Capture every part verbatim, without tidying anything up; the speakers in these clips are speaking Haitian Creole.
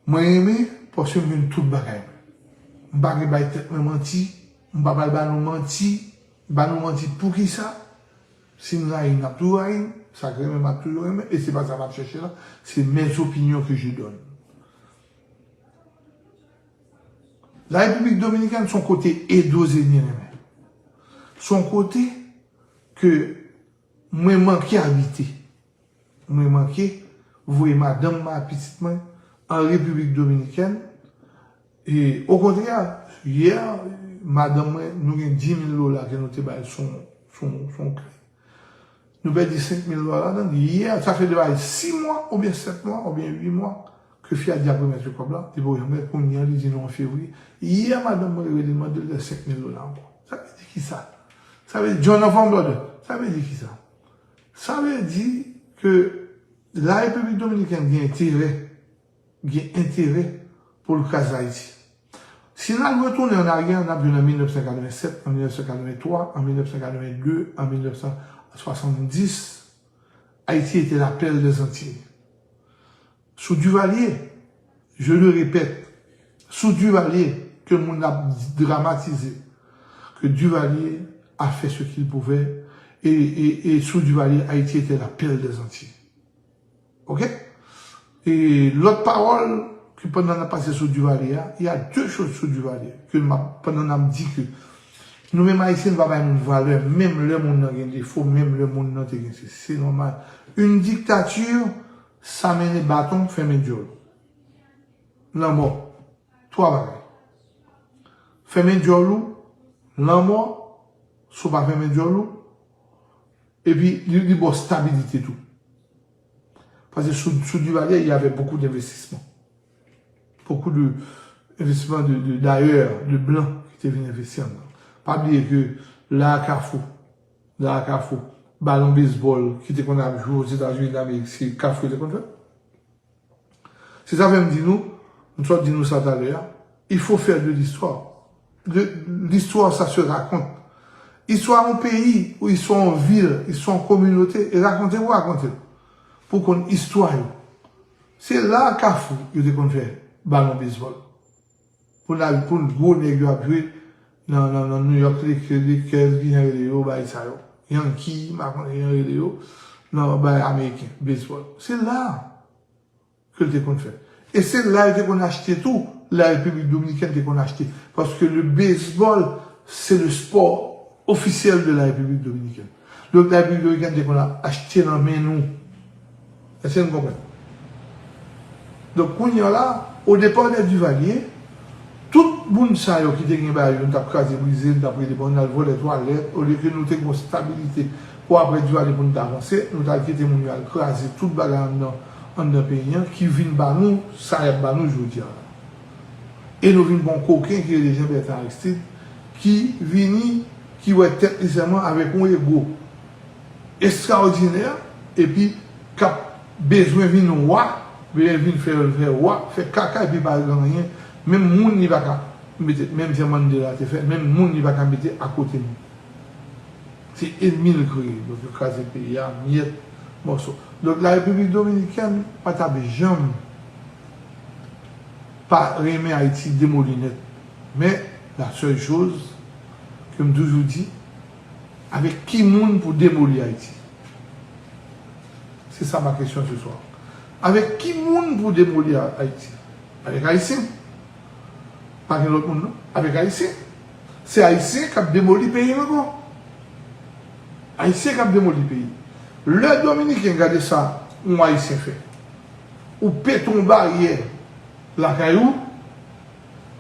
Mwen renmen paske m jwenn tout bagay mwen. M pa gen bay tèt mwen manti, m pa pral ba nou manti, ba nou manti poukisa? Si n rayi n, n ap toujou rayi n, sa k renmen m ap toujou renmen, e se pa sa m ap chèche la, c'est mes opinions que je donne. La République Dominicaine se yon kote Edo Zeni renmen. Se yon kote ke mwen manke abite. Mwen manke voye madanm mwen ak pitit mwen an Repiblik Dominikèn. E okontrè, yè, madanm mwen, nou gen dis mil dola ke nou te bay sou, sou, sou yon kle. Nou pèdi senk mil dola ladan l. Yè, sa fè depi sis mwa, oubyen sèt mwa, oubyen uit mwa, ke fi a di ap remèt yo kòb la, li poko janm remèt, kounye a, li di non an fevriye. Yè, madanm mwen rele, li mande l dèyè senk mil dola ankò. Sa vle di kisa? Sa vle di, John anfòm, brother. Sa vle di kisa? Sa vle di ke la Repiblik Dominikèn gen enterè, gen enterè pou l kraze Ayiti. Si n al retounen an aryè, n ap jwenn an mil nèf san katrevennsèt, an mil nèf san katrevenntwa, an mil nèf san katrevenndde, an mil nèf san swasanndis, Haïti était la perle des Antilles. Sous Duvalier, je le répète, sous Duvalier, ke moun ap dramatize, que Duvalier a fait ce qu'il pouvait, et, et, et sous Duvalier, Haïti était la perle des Antilles. Ok? E lòt pawòl ke pandan n ap pase sou Duvalier a, il y a deux choses sou Duvalier ke m ap, pandan n ap di ke nou menm Ayisyen, nou pa bay moun valè, menm lè moun nan gen defo, menm lè moun nan te gen se, se nòmal. Une dictature, sa mennen baton, fèmen djòl. Lanmò. Twa bagay. Fèmen djòl ou, lanmò, si w pa fèmen djòl ou, epi li, li ba w stabilite tou. Paske sou, sou Duvalier, il y avait beaucoup d'investissements. Beaucoup de investissements de, de, d'ailleurs, de blancs ki te vin envesti anndan. Pa bliye ke la a Kafou, la a Kafou, balon bezbòl ki te konn ap jwe Ozetazini Damerik, se Kafou te konn fè. Se sa fè m di nou, m sot di nou sa talè a, il faut faire de l'histoire. De, l'histoire, ça se raconte. Istwa yon peyi, ou istwa yon vil, istwa yon kominote, e rakonte pou rakonte l. Pou konn istwa yo. Se la a Kafou yo te konn fè balon bezbòl. Pou n al, pou n gwo nèg yo ap jwe nan, nan, nan New York, Lakers, Lakers, kijan rele yo, bagay sa yo. Yankee, m pa konn kijan rele yo, nan bagay ameriken, bezbòl. Se la a ke l te konn fè. E se la yo te konn achte tou, la Repiblik Dominikèn te konn achte. Paske le baseball, c'est le sport officiel de la République dominicaine. Donk, la Repiblik Dominikèn te konn ap achte nan men nou. Èske n konprann? Donk, kounye a la, au départ de Duvalier, tout moun sa yo ki te gen bagay yo, nou t ap kraze brize, nou t ap rele bann al vòlè twalèt, olye ke nou te gen yon stabilite pou apre Duvalier pou nou t avanse, nou t al kite moun yo al kraze tout bagay anndan, anndan peyi an, ki vin ba nou sa y ap ba nou jodi a la. E nou vin ba yon koken ki rele Jean Bertrand Aristide, ki vini, ki wè tèt li sèlman avèk yon ego estraòdinè, epi k ap bezwen vin wa, bezwen vin fè, fè wa, fè kaka epi pa gen anyen. Menm moun li pa ka mete, menm jan Mandela te fè, menm moun li pa ka mete akote nou. Se enmi l kreye, donk yo kraze peyi a an myèt mòso. Donk, la Repiblik Dominikèn pa t ap janm pa renmen Ayiti demoli nèt. Men, la seule chose ke m toujou di, avèk ki moun pou demoli Ayiti? Se sa ma question ce soir. Avèk ki moun pou demoli A-, Ayiti? Avèk Ayisyen. Pa gen lòt moun, non. Avèk Ayisyen. Se Ayisyen k ap demoli peyi l ankò. Ayisyen k ap demoli peyi. Lè Dominiken gade sa yon Ayisyen fè, ou pete yon baryè lakay ou,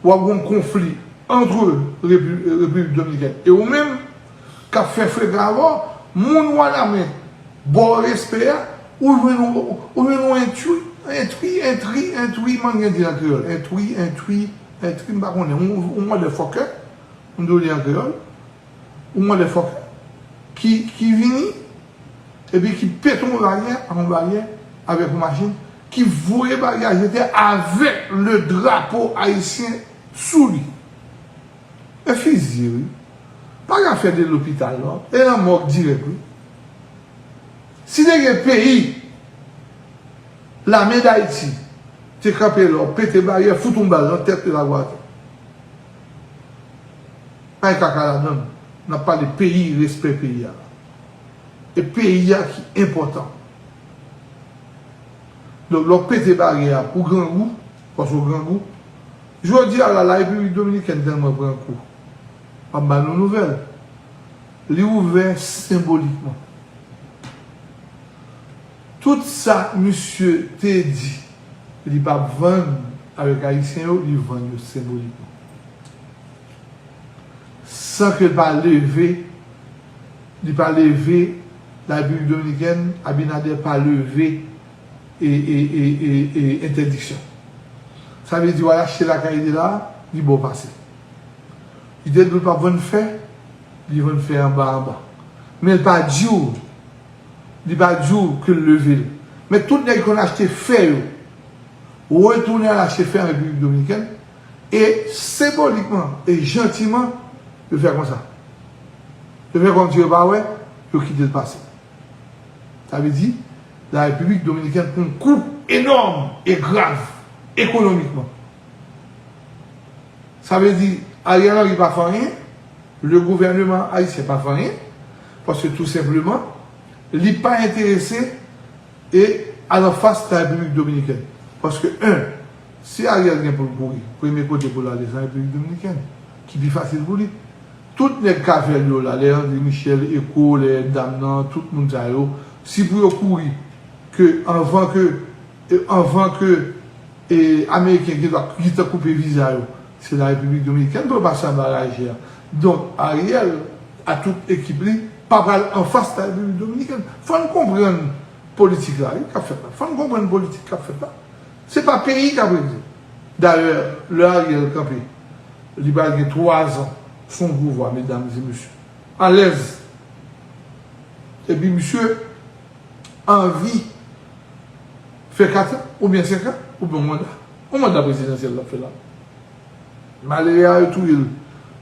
w ap gen yon konfli ant Repi-, Repiblik Dominikèn e ou menm, k ap fè frega avè w, moun Wanament ba w respè a, ou jwenn yon, ou jwenn yon entwi, entwi, entwi, entwi, mwen gen di an kreyòl, entwi, entwi, entwi, m pa konnen, yon, yon motherfucker, m di w li an kreyòl, yon motherfucker, ki, ki vini, epi ki pete yon baryè, yon baryè avèk yon machin, ki voye baryè a jete avèk le drapo ayisyen sou li. E fizye, wi. Pa gen afè de lopital, non. E nan mòg dirèk, wi. Si te gen peyi, lame Dayiti, Te kanpe la, w pete baryè, fout yon bal nan tèt, li lage w atè. Pa gen kaka ladan l. N ap pale peyi, respè peyi a. E peyi a ki enpòtan. Donk, lè w pete baryè a pou grangou, paske w grangou, jodi a la, la Repiblik Dominikèn tèlman pran kou. M ap ba nou nouvèl. Li ouvè senbolikman. Tout sa misye te di li p ap vann avèk Ayisyen yo, li vann yo senbolikman. San ke l pa leve, li pa leve, la Repiblik Dominikèn, Abinader pa leve e, e, e, e, e entèdiksyon. Sa vle di, w al achte lakay li la, li ba w pase. Li te di w l p ap vann fè, li vann fè anba anba. Men l pa di w, li pa di w ke l leve l. Men tout nèg konn achte fè yo, retounen al achte fè an Repiblik Dominikèn, e senbolikman e jantiman, yo fè konsa. Yo fè kòmsi yo pa wè, yo kite l pase. Sa vle di, la Repiblik Dominikèn pran yon kou enòm e grav ekonomikman. Sa vle di, Ariel Henry pa fè anyen, le gouvernement haïtien pa fè anyen, paske tou senpleman, li pa enterese e al anfas la Repiblik Dominikèn. Paske, en, si Ariel gen pou l kouri, premye kote pou l ale, se an Repiblik Dominikèn, ki pi fasil pou li. Tout nèg k avè l yo la, lè André Michel, Eko, lè dam nan, tout moun sa yo, si pou yo kouri, ke anvan ke, e anvan ke, e, Ameriken gen dwa gentan koupe viza yo, se la Repiblik Dominikèn pou yo pase anba raje a. Donk, Ariel, a tout ekip li, pa pral anfas la Repiblik Dominikèn. Fò n konprann politik la, wi, k ap fèt la. Fò n konprann politik k ap fèt la. Se pa peyi k ap regle. Dayè, lè Ariel kanpe, li pral gen twa zan sou yon pouvwa, medam e mesye. Alèz. Epi misye anvi fè kat an, oubyen senk an, oubyen yon manda. Yon manda prezidansyèl l ap fè la. Malere a, yo touye l,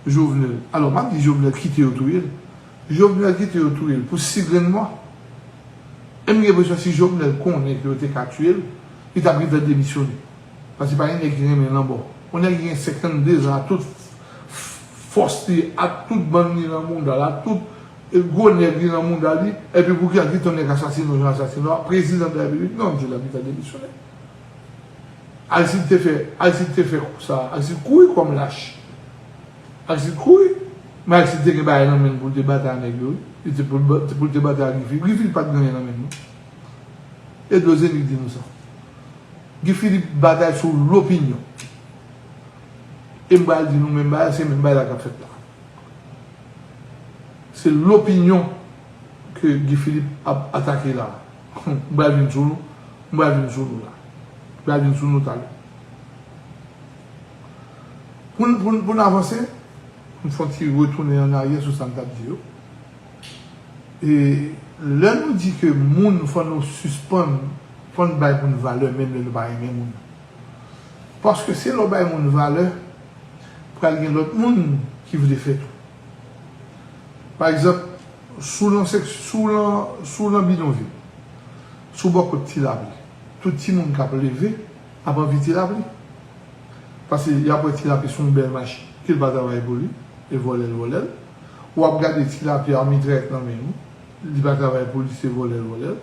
Jovenel. Alò, m ap di Jovenel kite yo touye l. Jovenel kite yo touye l pou sis grenn mwa. E m gen enpresyon si Jovenel konnen ke yo te ka tiye l, li t ap gentan demisyone. Paske pa gen nèg ki renmen lanmò. Yon nèg ki gen senkannde zan, ak tout fòs li, ak tout bann li nan mouda l, ak tout gwo nèg li nan mouda li, epi pou ki al kite yon nèg asasine w jan asasine w a, prezidan de la repiblik, non, Jovenel gentan demisyone. Aristide te fè, Aristide te fè kou sa, Aristide kouri kòm lach. Aristide kouri, men Aristide te gen bagay nan men l pou l te batay ak nèg yo, wi. Li te pou l ba-, pou l te batay ak Guy Philippe. Guy Philippe pa t gen anyen nan men l, non. Edouard Zénith di nou sa. Guy Philippe batay sou lopinyon. E m pral di nou menm bagay, se menm bagay la k ap fèt la. Se lopinyon ke Guy Philippe ap atake la. M pral vin sou nou, m pral vin sou nou la. M pral vin sou nou talè. Pou n, pou n, pou n avanse, pou n fè yon ti retounen an aryè sou sa n t ap di yo. E lè nou di ke moun, fò nou sispann, fò n bay moun valè, menm lè nou pa renmen moun. Paske se lè w bay moun valè, pral gen lòt moun ki vle fè tou. Pa egzanp, sou lan sèk-, sou lan, sou lan bidonvil, sou bò kot Ti Lapli, tout timoun k ap leve ap anvi Ti Lapli. Paske y ap wè Ti Lapli se yon bèl machin, ke l pa travay pou li, e vòlè l vòlè l. W ap gade Ti Lapli a mitrayèt nan men l, li pa travay pou li, se vòlè l vòlè l.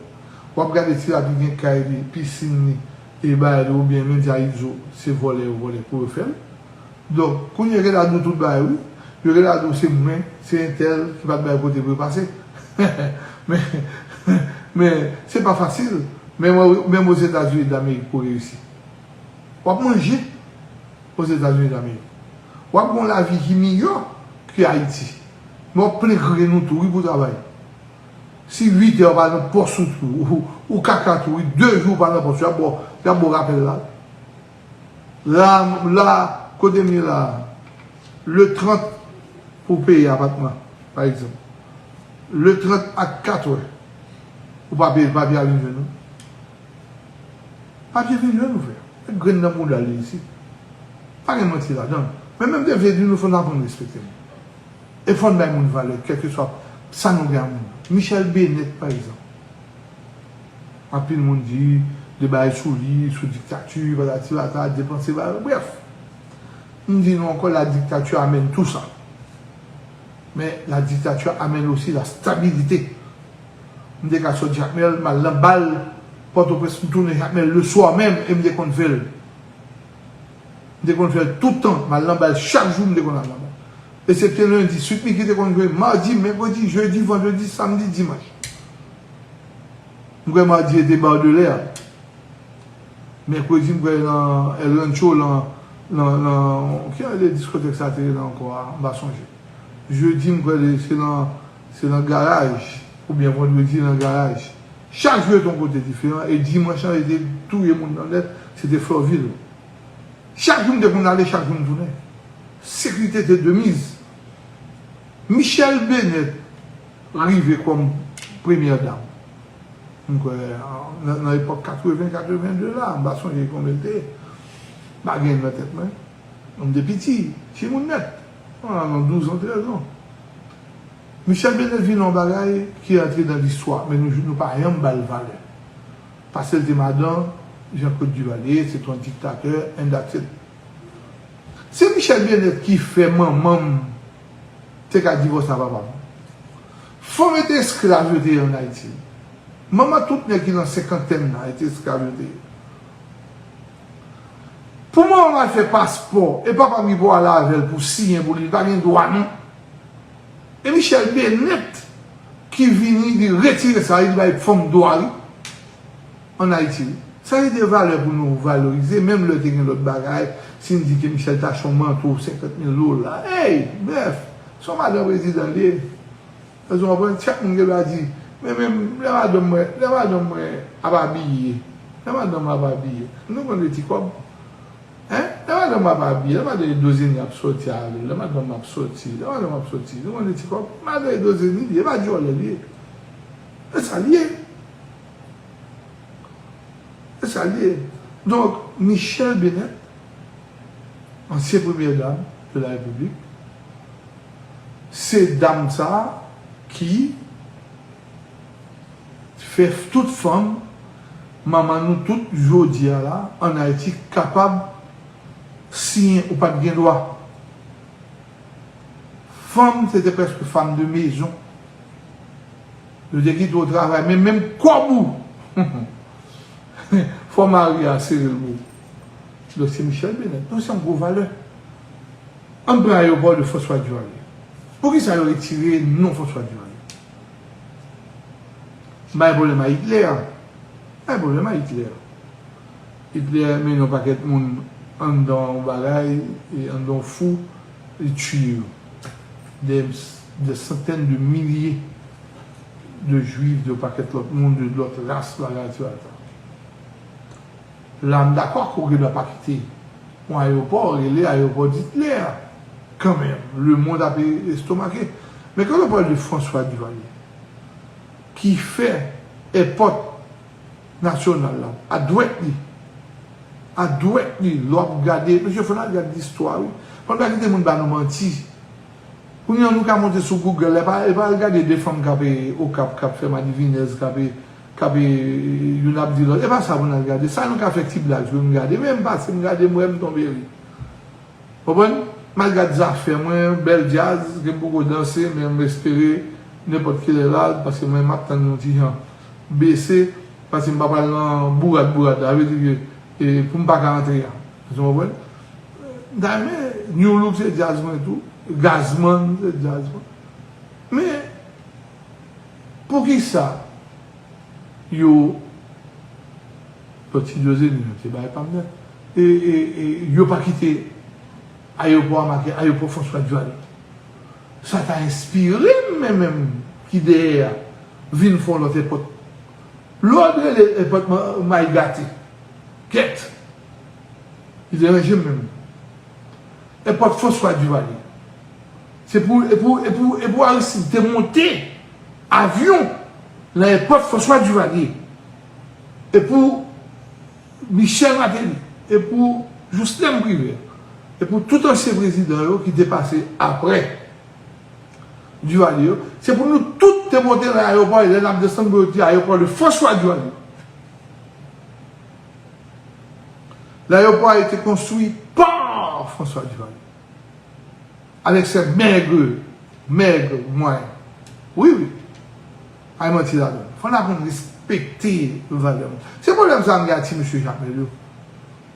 W ap gade Ti Lapli gen kay li, pisin li, e bagay li, oubyen medya izo, se vòlè yo vòlè pou yo fè l. Donk, kounye a yo gentan di w tout bagay, wi. Yo gentan di w se mwen, se entèl ki pa t bay kote pou yo pase. Men, men, se pa fasil. Men, menm Ozetazini Damerik pou reyisi. W ap manje Ozetazini Damerik. W ap gen yon lavi ki miyò ke Ayiti. Men w ap plen grenn ou tou, wi, pou travay. Si uit è w pa nan pòs ou tou, ou, ou kaka tou, wi, de jou w pa nan pòs ou, y ap ba w, y ap ba w rapèl la. La, la, kote m ye la, le trant pou peye apatman, pa egzanp. Le trant a kat è, ou pa peye, papye a vin jwenn ou. Papye vin jwenn ou, frè. Met grenn nan bouda l isit. Pa gen manti ladan l. Men, men m te vle di nou, fò n aprann respekte moun. E fò n bay moun valè, kèlkeswa sa nou gen a moun nan. Michèle Bennett, pa egzanp. Anpil moun di, de bagay sou li, sou diktati, patati patata, depanse bagay, brèf. M di nou ankò, la dictature amène tout ça. Men la dictature amène aussi la stabilité. M te ka sot Jakmèl, m al nan bal Pòtoprens, m tounen Jakmèl le swa menm, e m te konn fè l. M te konn fè l tout tan, m al nan bal chak jou, m te konn al nan bal. Eksepte lendi, Sweet Micky te konn jwe madi, mèkredi, jedi, vandredi, samdi, dimanch. M kwè madi e te Baudelaire. Mèkredi, m kwè nan El Rancho, nan, nan, nan, ki jan de diskotèk sa te rele ankò a? M pa sonje. Jedi, m kwè se nan, se nan Garaj, oubyen vandredi nan Garaj. Chak jou e te yon kote diferan, e dimanch lan, e te touye moun nan nèt, se te Florville. Chak jou m te konn ale, chak jou m tounen. Sekirite te de miz. Michèle Bennett rive kòm premyè dam. M kwè, nan, nan epòk katreven, katreven de la, m pa sonje konbyen l te ye. M pa gen l nan tèt mwen. M te piti, timoun nèt. Mwen nan douz an, trèz an. Michèle Bennett vin yon bagay ki rantre nan listwa, men nou, nou pa janm ba l valè. Paske l te madan Jean-Claude Duvalier, se te yon diktatè, and that's it. Se Michèle Bennett ki fè manman m te ka divòse a papa m. Fanm e te esklav yo te ye ann Ayiti. Manman tout nèg ki nan senkantèn nan e te esklav yo te ye. Pou manman m al fè paspò, e papa m ki pou ale avè l pou siyen pou li, li pa gen dwa non. E Michèle Bennett ki vini, li retire sa, li bay fanm dwa, wi, ann Ayiti, wi. Sa se de valè pou nou valorize, menm lè te gen lòt bagay, si n di ke Michèle t achte yon manto senkant mil dola. Ey, brèf, se yon madan prezidan l ye. Èske w konprann? Chak moun gen dwa di, men, men, lè madanm mwen, lè madanm mwen ap abiye, lè madanm mwen ap abiye, nou konn de ti kòb. Hein? Lè madanm ap abiye, lè madan Edozeni ap sòti avè l, lè madanm ap sòti, lè madanm ap sòti, nou konn de ti kòb, madan Edozeni li ye, e pa djòlè li ye. E sa li ye. E sa li ye. Donk, Michèle Bennett, ansyen premyè dam de la Repiblik, se dam sa a ki fè tout fanm, manman nou tout, jodi a la, ann Ayiti, kapab siyen ou pa t gen dwa. Fanm, se te prèske fanm de mezon. Yo te kite w travay, men menm kòb ou, fò mari a sere l pou ou. Donk, se Michèle Bennett. Donk, se yon gwo valè. Ann pran ayewopò de François Duvalier. Poukisa yo retire non François Duvalier? M pa gen pwoblèm a Hitler. M pa gen pwoblèm a Hitler. Hitler mennen yon pakèt moun anndan yon bagay, e anndan yon fou, li tiye yo. Des, des centaines de milliers de Juifs, de yon pakèt lòt moun, de lòt ras, bagay, ti bagay sa. La, m dakò ke w gen dwa pa kite yon ayewopò rele ayewopò Hitler kanmenm. Lemonn ap estomake. Men kan nou pale de François Duvalier, ki fè èpòt nasyonal la, a dwèt li. A dwèt li, lè w ap gade, mesye, fò n al gade listwa, wi. Fò n pa kite moun ba nou manti. Kounye a, nou ka monte sou Google la, e pa, e pa al gade de fanm k ap, e, Okap, k ap fè madivinèz, k ap, e, k ap, e, youn ap di lòt. E pa sa pou n al gade. Sa nou ka fè ti blag sou yo, n gade. Men m pase, m gade, m wè, m tonbe ri. Konprann? M al gad zafè mwen, bèl djaz, ke m poko danse, men m espere nenpòt kilè l al, paske mwen m ap tann yon ti jan bese, paske m pa pral nan bourad bourad la, vle di ke, e, pou m pa ka antre a. Ou konprann? M ta renmen, New Look se djaz mwen tou, Gazman se djaz mwen. Men, poukisa yo Pòt Sidyo Zeni, se bagay pa m nèt. E, e, e yo pa kite ayewopò a make ayewopò François Duvalier. Sa ta enspire m, men menm ki dèyè a, vin fè yon lòt èpòt. Lè w ap rele èpòt Ma-, May Gate, kèt, li deranje m menm. Èpòt François Duvalier. Se pou, e pou, e pou, e pou Aristide te monte avyon nan èpòt François Duvalier. E pou Michel Martelly. E pou Jocelerme Privert. E pou tout ansyen prezidan yo ki te pase apre Duvalier yo. Se pou nou tout te monte nan ayewopò, e lè n ap desann pou yo di ayewopò de François Duvalier. L'aéroport a été construit par François Duvalier. Avec ses maigres, maigres moyens. Wi, wi. Ay manti ladan. Fò n aprann respekte valè moun. Se pwoblèm sa m gen ak ti mesye Jakmèl yo.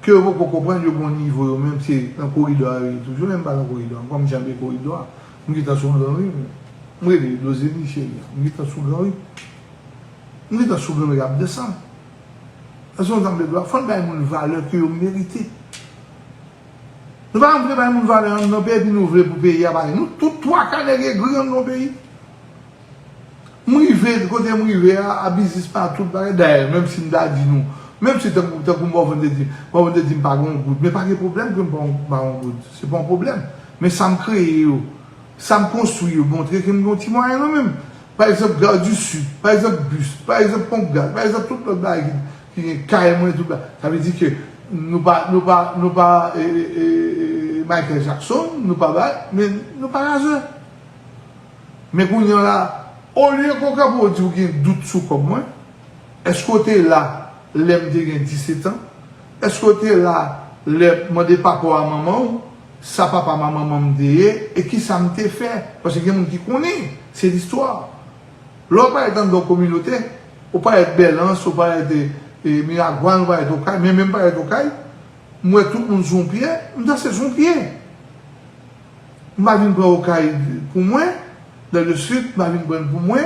Ke yo poko konprann, yo gon nivo yo menm, se nan koridò a yo ye toujou, men m pa nan koridò a, m konn janbe koridò a. M gentan sou gran ri, m rele Dozeni cheri a. M gentan sou gran ri. M gentan sou gran ri ap desann. Èske w tann de dwa? Fò n bay moun valè ke yo merite. Nou pa janm vle bay moun valè anndan peyi, epi nou vle pou peyi a pa gen. Nou tout twa ka nèg egri anndan peyi. M rive, kote m rive a, a biznis pa tout bagay. Dayè, menm si m ta di nou, menm si tankou, tankou Morvan te di, Morvan te di m pa gen yon goud, men pa gen pwoblèm ke m pa, pa gen yon goud. Se pa yon pwoblèm. Men sa m kreye yo, sa m konstwi yo montre ke m gen yon ti mwayen nan men m. Pa egzanp, Gare du Sud, pa egzanp, bis, pa egzanp, ponp gaz, pa egzanp, tout lòt bagay ki, ki gen kay mwen, tout bagay. Sa vle di ke nou pa, nou pa, nou pa, e, e, e, e, Michael Jackson, nou pa bay, men nou pa razè. Men kounye a la, olye ke w kanpe w di w gen dout sou kòb mwen, èske w te la lè m te gen disèt an? Èske w te la lè m mande papa w a manman w sa papa m a manman m te ye e kisa m te fè? Paske gen moun ki konnen, se listwa. Lè w parèt anndan yon kominote, ou parèt Bèlans, ou parèt, e, e, Miragwàn, ou parèt Okay, men menm parèt Okay, m wè tout moun sou yon pye, m danse sou yon pye. M pa vin pran Okay pou mwen, dans le sud, m pa vin pran l pou mwen,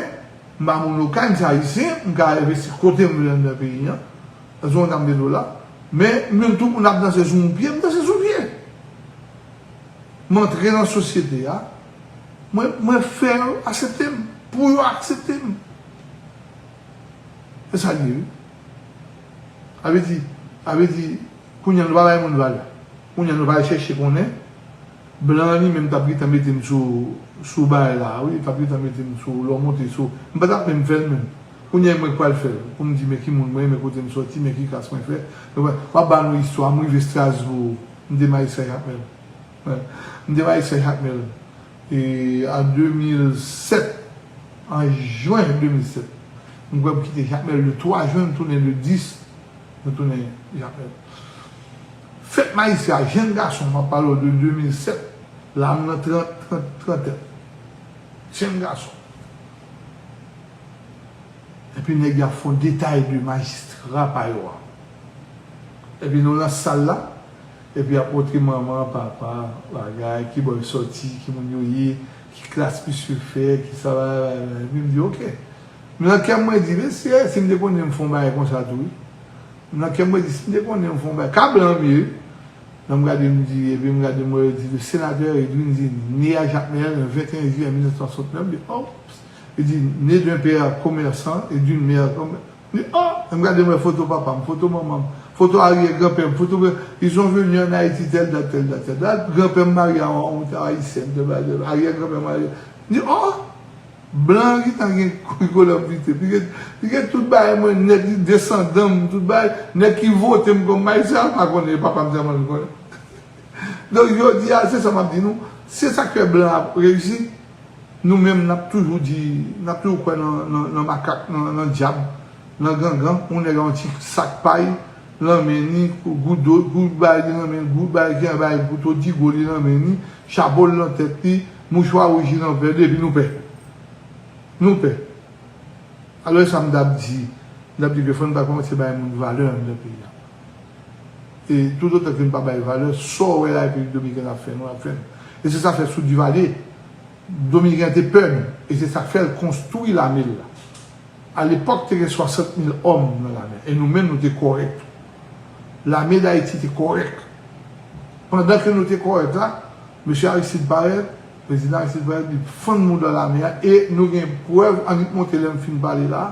m pa moun Okay, m se ayisyen, m ka envesti kote m vle anndan peyi a, nan zòn nan m te la, men menm tout moun ap danse sou yon pye, m danse sou yon pye. M antre nan sosyete a, mwen, mwen fè yo aksepte m, pou yo aksepte m. Se sa l ye, wi. A vle di, a vle di, kounye a nou pa bay moun valè. Kounye a nou pa al chèche konnen. Blan an li menm t ap gentan mete m sou, sou bagay la, wi, t ap gentan mete m sou, lè w monte sou. M pa t ap menm fè l menm. Kounye a mwen k pral fè l. Pou m di, men ki moun mwen, men kote m sòti, men ki klas mwen fè. W ap ba nou istwa, m rive Strasbourg, m te majistra Jakmèl. M te majistra Jakmèl. E an de mil sèt, an jen de mil sèt, m kwè m kite Jakmèl le twa jen, m tounen le dis, m tounen Jakmèl. Fèt majistra, jenn gason, m ap pale w de de mil sèt, la m nan trant, trant, trantèn. Jenn gason. Epi nèg y ap fè yon detay de majistra pa yo a. Epi nou nan sal la, epi y ap montre manman, papa, bagay, ki bò yo sòti, ki moun yo ye, ki klas misye fè, ki sa, bagay, bagay, bagay. Epi m di, oke. Men nan kè m, mwen di, mesye, si m te konnen m fè yon bagay konsa tou, wi. Nan kè m, mwen di, si m te konnen m fè yon bagay, ka blan m ye, wi. Lè m gade, m di, epi m gade, m wè yo di, le sénateur Edwin Zeni, né à Jacmel le vingt et un juillet mille neuf cent soixante-neuf, m di, oh, li di, né d'un père commerçant et d'une mère commer-, m di, oh, m gade, m wè foto papa m, foto manman m, foto aryè granpè m, foto, ils sont venus en Haïti telle date, telle date, telle date, granpè m marye a yon, yon ayisyèn, tèl bagay, tèl bagay, aryè granpè m marye, m di, oh, blan an gentan gen kolòm vite. Li gen, li gen tout bagay mwen nèt, li desandan m, tout bagay. Nèg ki vote m kòm majistra, l pa konnen, papa m sèlman l konnen. Donk, jodi a, se sa m ap di nou, se sa k fè blan ap reyisi. Nou menm, n ap toujou di, n ap toujou kwè nan, nan, nan makak, nan, nan dyab, nan gangan. Yon nèg a yon ti sak pay nan men ni, gou do, gou bay li nan men, gou bay ki anba kouto digo li nan men ni, chapo l nan tèt li, mouchwa wouj li nan vè, epi nou pè. Nou pè. Alò, sa m t ap di, m t ap di ke fò n ta kòmanse bay moun valè anndan peyi a. E toutotan ke n pa bay valè, sa w wè la Repiblik Dominikèn ap fè nou, ap fè nou. E se sa k fè sou Duvalier, Dominiken an te pè nou. E se sa k fè l konstwi lame l la. Alepòk, te gen swasant mil òm nan lame a. E nou menm, nou te kòrèk tou. Lame Dayiti te kòrèk. Pandan ke nou te kòrèk la, mesye Aristide parèt, prezidan Aristide parèt, li fann mouda lame a, e nou gen prèv, annik monte lè m fin pale la,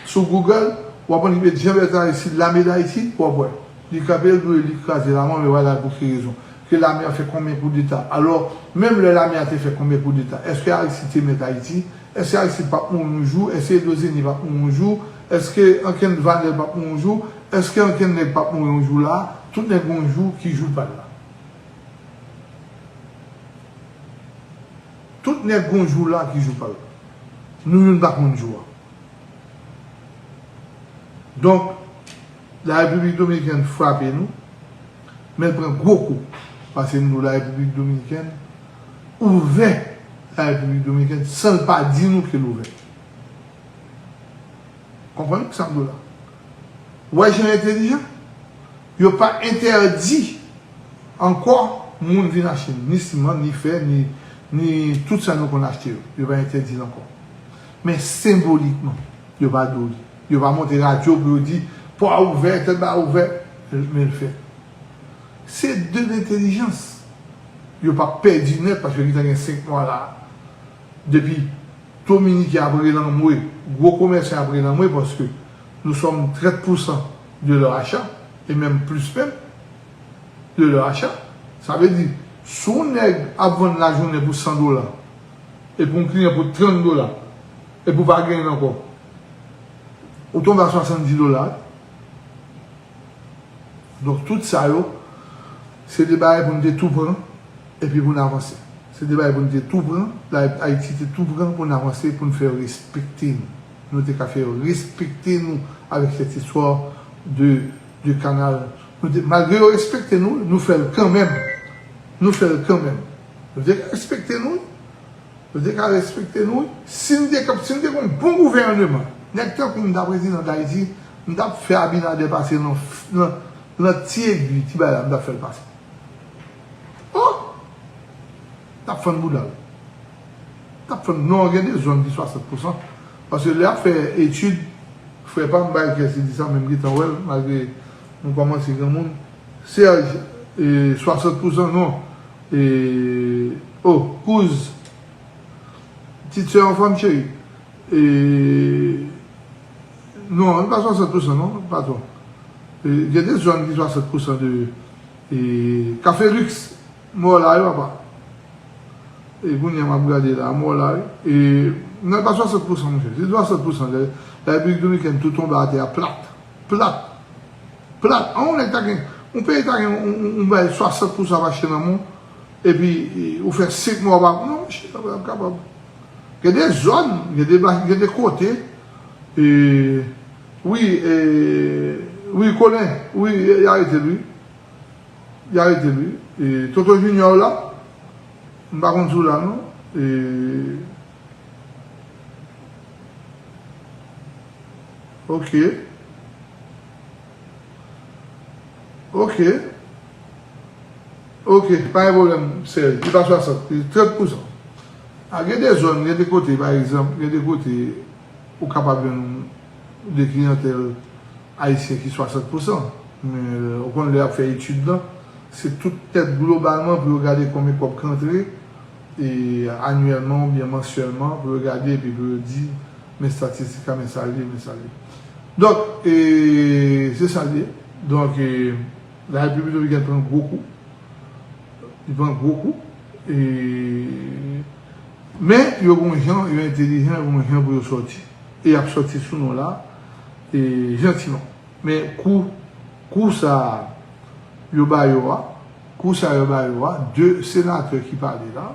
sou Google, w ap annik met Jean Bertrand Aristide, lame Dayiti, w ap wè. Li kanpe, l dwe li kraze lame a, men w a la pou ki rezon. Ke lame a fè konbyen koudeta. Alò, menm lè lame a te fè konbyen koudeta, èske Aristide te mèt Ayiti? Èske Aristide p ap mouri yon jou? Èske Edouard Zeni p ap mouri yon jou? Èske ankenn Vanèl p ap mouri yon jou? Èske ankenn nèg p ap mouri yon jou la? Tout nèg gon jou, ki jou pa l la? Tout nèg gon jou la, ki jou pa l la? Nou youn pa konn jou a. Donk, la Repiblik Dominikèn frape nou, Men l pran gwo kou. Paske nou Larepiblik Dominikèn ouvè, Larepiblik Dominikèn, san l pa di nou ke l ouvè. Konprann sa m di w la? Ou wè jan yo entèlijan? Yo pa entèdi ankò moun vin achte ni siman, ni fè, ni, ni tout sa nou konn achte yo. Yo pa entèdi l ankò. Men senbolikman, yo pa di w li. Yo pa monte radyo pou yo di, pò a ouvè, tèl bagay ouvè, men l fèt. Se de lentèlijans. Yo p ap pèdi nèt paske yo gentan gen senk mwa la. Depi Dominiken ap rele anmwe, gwo komèsan ap rele anmwe paske nous sommes trente pour cent de leur achat, et même plus même, de leur achat. Sa vle di, si yon nèg ap vann lajounen pou san dola, epi yon kliyan pou trant dola, epi ou pa genyen l ankò, ou tonbe a swasanndis dola. Donk, tout sa yo, se de bagay pou n te tou pran, epi pou n avanse. Se de bagay pou n te tou pran, la, Ayiti te tou pran pou n avanse, pou n fè yo respekte nou. Nou te ka fè yo respekte nou avèk sèt istwa de, de kanal. Nou te, malgre yo respekte nou, nou fè l kanmenm. Nou fè l kanmenm. Yo te ka respekte nou, yo te ka respekte nou. Si n te, si n te gen yon bon gouvèneman, nèg tankou m ta prezidan Dayiti, m t ap fè Abinader pase nan, nan, nan ti egwi, ti bagay la, m t ap fè l pase. Oh! T ap fann bouda l. T ap fann, non, gen de zòn ki swasant pou san. Paske lè y ap fè etid, frè pa m, m pa gen kè si di sa, men m gentan wè l, malgre nou kòmanse granmoun. Serge, e, swasant pou san, non. E, oh, kouz. Ti sè anfòm, cheri. E, non, li pa swasant pou san, non, patwon. E, gen de zòn ki swasant pou san de, e, kafe liks, mò la, wi, papa. E kounye a m ap gade la, mò la, wi. E, non, li pa swasant pou san, monchè. Se swasant pou san. La, Repiblik Dominikèn tou tonbe atè a plat. Plat. Plat. An, yon nèg ta gen, yon peyi ta gen, yon, yon, yon bay swasant pou san ap achte nan men w, epi, e, ou fè senk mwa w pa, non, monchè, sa pa kapab. Gen de zòn, gen de, gen de kote, e, wi, e, wi, Kolen, wi, y arete l, wi. Y arete l, wi. E, Toto Junior la, m pa konn si w la, non. E, ok. Ok. Ok, pa gen pwoblèm, Serge. Li pa swasant, li trant pou san. A, gen de zòn, gen de kote, pa egzanp, gen de kote ou kapab jwenn de kliyantèl ayisyen ki swasant pou san. Men, ou konn lè y ap fè etid lan, se tout tèt globalman pou yo gade konbyen kòb k rantre, e, anyèlman oubyen mansyèlman, pou yo gade epi pou yo di, men estatistik la, men sa l ye, men sa l ye. Donk, e, se sa l ye. Donk, e, Larepiblik Dominikèn pran gwo kou. Li pran gwo kou. E, men, yo gon jan, yo entèlijan, yo gon jan pou yo sòti. E y ap sòti sou nou la, e, jantiman. Men kou, kou sa a yo ba yo a, kou sa a yo ba yo a, de senatè ki pale la,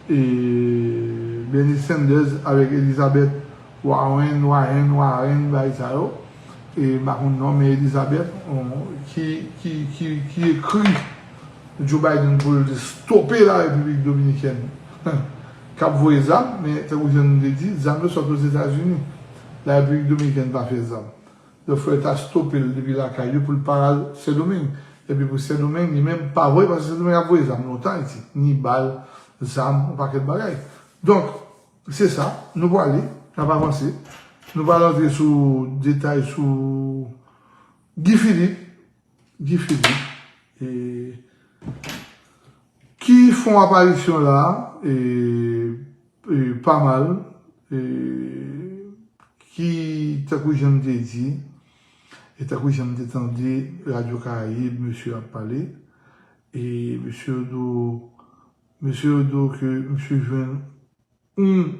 e, Bernie Sanders avèk Elizabeth Warren, Warren, Warren, bagay sa yo, e, m pa konn non, men Elizabeth, on, ki, ki, ki, ki ekri Joe Biden pou l stope la Repiblik Dominikèn k ap voye zam, men tankou jan nou te di, zam yo sot Ozetazini. Larepiblik Dominikèn pa fè zam. Donk, fò yo ta stope l depi lakay yo pou l pa al Sendomeng. Epi pou Sendomeng, li menm pa voye, paske Sendomeng ap voye zam lontan Ayiti. Ni bal, zam, yon pakèt bagay. Donk, se sa, nou prale, n ap avanse. Nou pral antre sou detay sou Guy Philippe. Guy Philippe, e, ki fè yon aparisyon la, e, e, pa mal, e, ki, tankou jan m te di, e tankou jan m te tande Radyo Karayib, mesye ap pale, e mesye yo di w, mesye yo di w ke misye jwenn yon,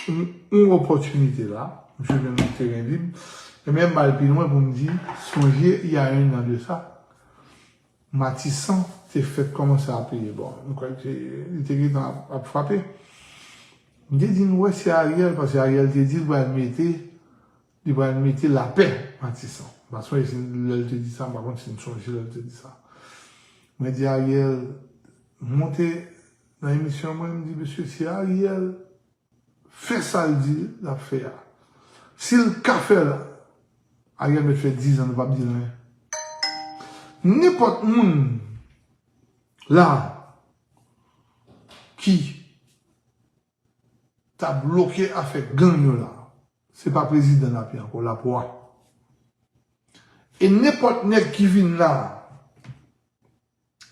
yon, yon opòtinite la, misye jwenn yon teren lib, e menm m al pi lwen pou m di, sonje, il y a un an de sa, Matisan te fèk kòmanse ap peye. Bon, m kwè ke li te gentan ap, ap frape. M te di nou, wè, se Ariel, paske Ariel te di l pral mete, li pral mete lapè Matisan. M pa sonje si lè l te di sa, m pa konn si n sonje lè l te di sa. Mwen di Ariel, monte nan emisyon mwen, m di, mesye, si Ariel fè sa l di l ap fè a, si l ka fè l, Ariel mèt fè dizan, nou p ap di l anyen. Nenpòt moun la ki ta bloke afè gang yo la, se pa prezidan l ap ye ankò, l ap wa. E nenpòt nèg ki vin la,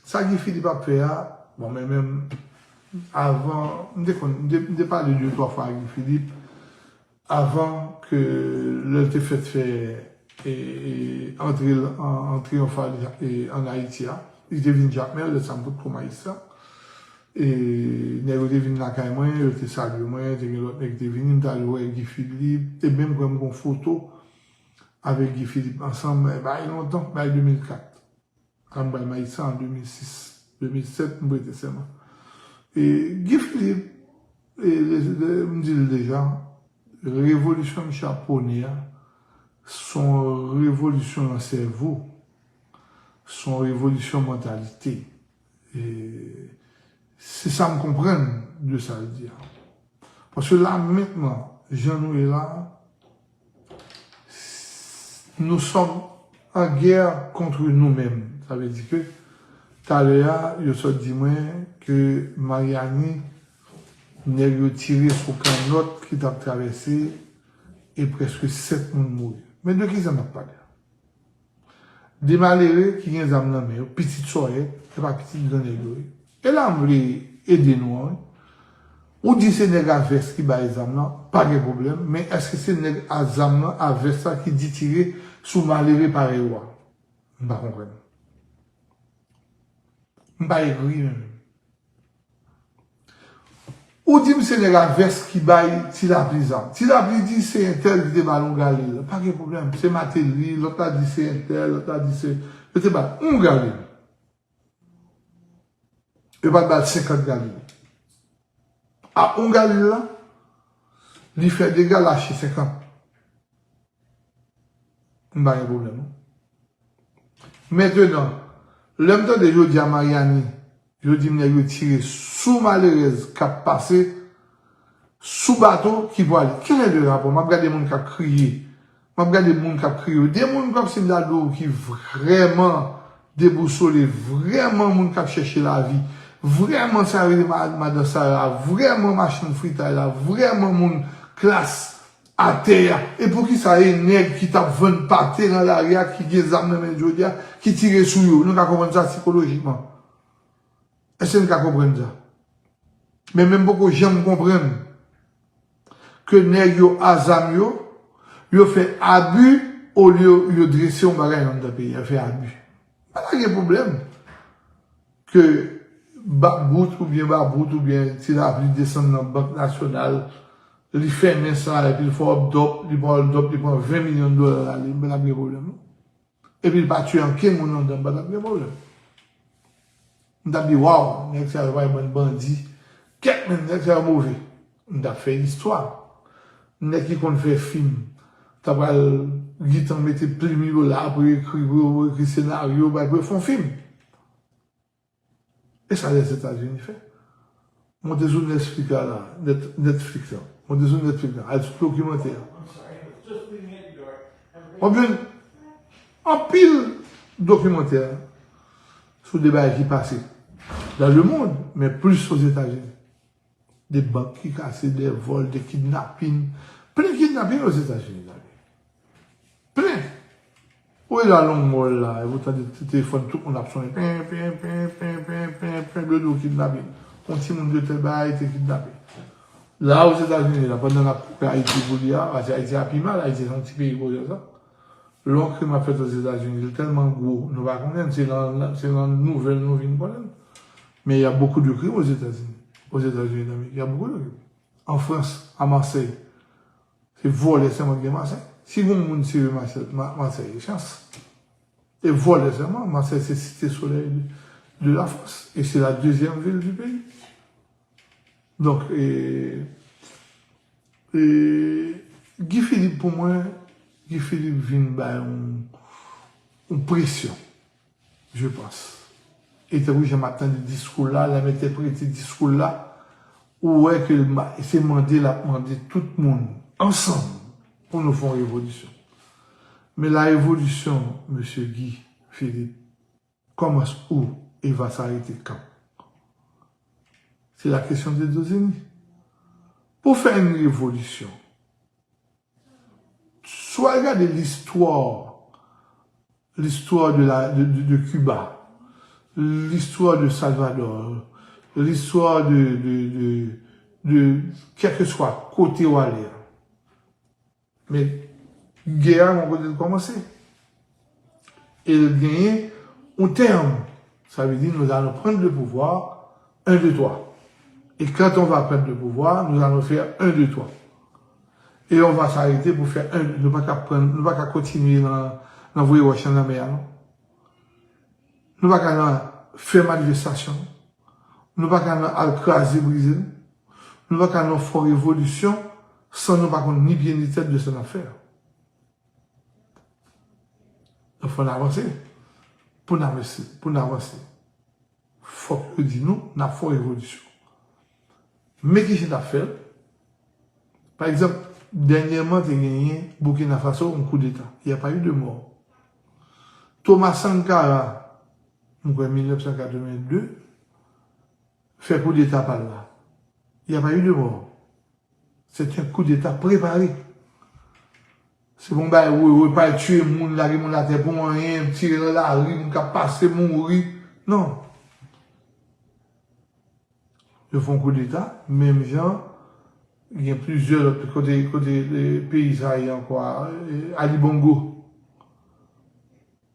sa Guy Philippe ap fè a, bon, men menm avan, m te konn, m te, m te pale de twa fwa a Guy Philippe, avan ke lè l te fèt fè, e, e, antre l an, an triyonfal, e, ann Ayiti a. Li te vin Jakmèl, lè sa m potko Mayis la. E nèg yo te vin lakay mwen, yo te salye mwen, te gen lòt nèg ki te vini, m t al wè Guy Philippe, e menm kwè m gon foto avèk Guy Philippe ansanm, e, bay lontan, bay de mil kat. An bay Mayis sa an de mil sis, de mil sèt, m prete sèman. E Guy Philippe, e, le, le, m di l deja, revolisyon misye ap pwone a, se yon revolisyon nan sèvo, se yon revolisyon mantalite. E se sa m konprann de sa l di a. Paske la mentnan, jan nou ye la, nous sommes en guerre contre nous-mêmes. Sa vle di ke talè a, yo sot di mwen ke Maryani, nèg yo tire sou kannòt ki t ap travèse e prèske sèt moun mouri. Men de ki sa n ap pale a? De malere ki gen zam nan men yo, pitit sòyèt, se pa pitit gran nèg yo ye. E la m vle ede nou an, wi. Ou di se nèg a vès ki bay zam nan, pa gen pwoblèm, men èske se nèg a zam nan, a vès la ki di tire sou malere parèy ou a? M pa konprann. M pa egri menm. Ou di m se nèg a vès ki bay Ti Lapli zam. Ti Lapli di se entèl ki te ba l yon galil. Pa gen pwoblèm. Se Martelly, lòt la di se entèl, lòt la di se, yo te ba l yon galil. Yo pa t ba l senkant galil. A yon galil la, li fè dega, l achte senkant. M pa gen pwoblèm, non. Mentenan, lè m tande jodi a Maryani, yo di m nèg yo tire sou malerèz k ap pase sou bato ki pwale. Quel est le rapport? M ap gade moun k ap kriye. M ap gade moun k ap kriye. De moun kòmsi m ta di w ki vrèman debousole, vrèman moun k ap chèche lavi, vrèman sa yo rele ma-, madan Sara, vrèman machann fritay la, vrèman moun klas atè a. E poukisa e nèg ki t ap vann pate nan lari a, ki gen zam nan men l jodi a, ki tire sou yo? Nou ka konprann sa sikolojikman. Èske n ka konprann sa? Men, men m poko janm konprann ke nèg yo a zam yo, yo fè abi olye yo drese yon bagay anndan peyi a, yo fè abi. Pa ta gen pwoblèm ke Bap Bout oubyen Babout oubyen Ti Lapli desann nan Bank Nasyonal, li fèmen sa, epi l fè hold up, li pran hold up, li pran ven milyon dola l ale, m pa t ap gen pwoblèm, non. Epi l pa tiye ankenn moun anndan, m pa t ap gen pwoblèm. M t ap di, waw, nèg sa yo pa yon bann bandi. Kèt, men nèg sa yo move. M t ap fè istwa. Nèg ki konn fè fim, ta pral gentan mete plim yo la pou yo ekri, pou yo ekri senaryo, bay pou yo fè yon fim. E sa Lèzetazini fè. Monte sou Netflix la, la, Net-, Netflix la. Monte sou Netflix la, al sou dokimantè a. W ap jwenn anpil dokimantè sou de bagay ki pase dans le monde, men plis Ozetazini. De bank ki kase, de vòl, de kidnapin. Plen kidnapin Ozetazini, zanmi. Plen. Ou wè la long mòl la, e pou tande ti telefòn tout moun ap sonnen. Pen, pen, pen, pen, pen, pen, pen, pen, yo di w kidnape. Yon timoun de tèl bagay te kidnape. La, Ozetazini, la, pandan n ap koupe Ayiti pou li a, paske Ayiti a pi mal, Ayiti se yon ti peyi koze sa. Lè yon krim ap fèt Ozetazini, li tèlman gwo, nou pa konnen, se nan, se nan nouvèl nou vin konnen. Mais il y a beaucoup de crimes aux États-Unis. Aux États-Unis d'Amérique, il y a beaucoup de crimes. En France, à Marseille, se vòlè sèlman ki gen Masèy. Si gon moun serye Masèy, Ma-, Masèy, e chans. E vòlè sèlman, Masèy se site solèy de, de la Frans. E se la dezyèm vil di peyi. Donk, e, e, Guy Philippe, pou mwen, Guy Philippe vin bay yon, yon presyon, je pense. E tankou jan m ap tande diskou l la, l ap entèprete diskou l la, ou wè ke l ma- se mande l ap mande tout moun ansanm pou nou fè yon revolisyon. Men la revolisyon, mesye Guy Philippe, kòmanse où et va s'arrêter quand? C'est la question de Dozeni. Pou fè yon revolisyon, si w al gade listwa, listwa de la, de, de, de Cuba, listwa de Salvador, listwa de, de, de, de kèlkeswa kote w ale a. Men, gè a, yon kote l kòmanse. E l genyen yon tèm. Ça veut dire, nous allons prendre le pouvoir, un, deux, trois. Et quand on va prendre le pouvoir, nous allons faire un, deux, trois. Et on va s'arrêter pour faire un, nou pa ka pran, nou pa ka kontinye nan, nan voye wòch nan lanmè a, non. Nou pa ka nan fè manifestasyon, non. Nou pa ka nan al kraze, brize, non. Nou pa ka nan fè revolisyon san nou pa konn ni pye ni tèt de sa n ap fè a. Donk, fò n avanse. Pou n avanse, pou n avanse, fòk yo di nou, n ap fè yon revolisyon. Men kijan n ap fè l? Pa egzanp, dènyèman, te genyen Burkina Faso, yon koudeta. Il y a pas eu de mort. Thomas Sankara, mwen kwè mil nèf san katrevenn de, fè koudeta pa l la. Il y a pas eu de mort. C'est un coup d'État préparé. Se bon bagay, wi, wi, pa tiye moun, lage moun atè pou anyen, tire nan lari, moun k ap pase mouri. Non. Yo fè yon koudeta, menm jan, gen plizyè lòt kote, kote, eh, peyi sa ye ankò, eh, Ali Bongo.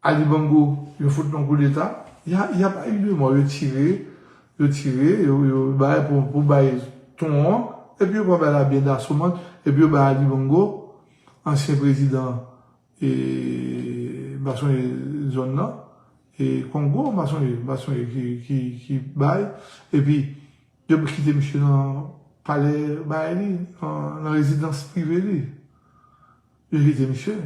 Ali Bongo, yo fout nan koudeta. Y a, y a pa eu de mò, yo tire, yo tire, yo, yo bay pou, pou bay ton an, epi yo pran bay la byen dasoman, epi yo bay Ali Bongo, ansyen prezidan, e, m pa sonje zòn nan, e Kongo, m pa sonje, m pa sonje ki, ki, ki bay, epi yo kite misye nan palè bay li, nan, nan rezidans prive li. Yo kite misye.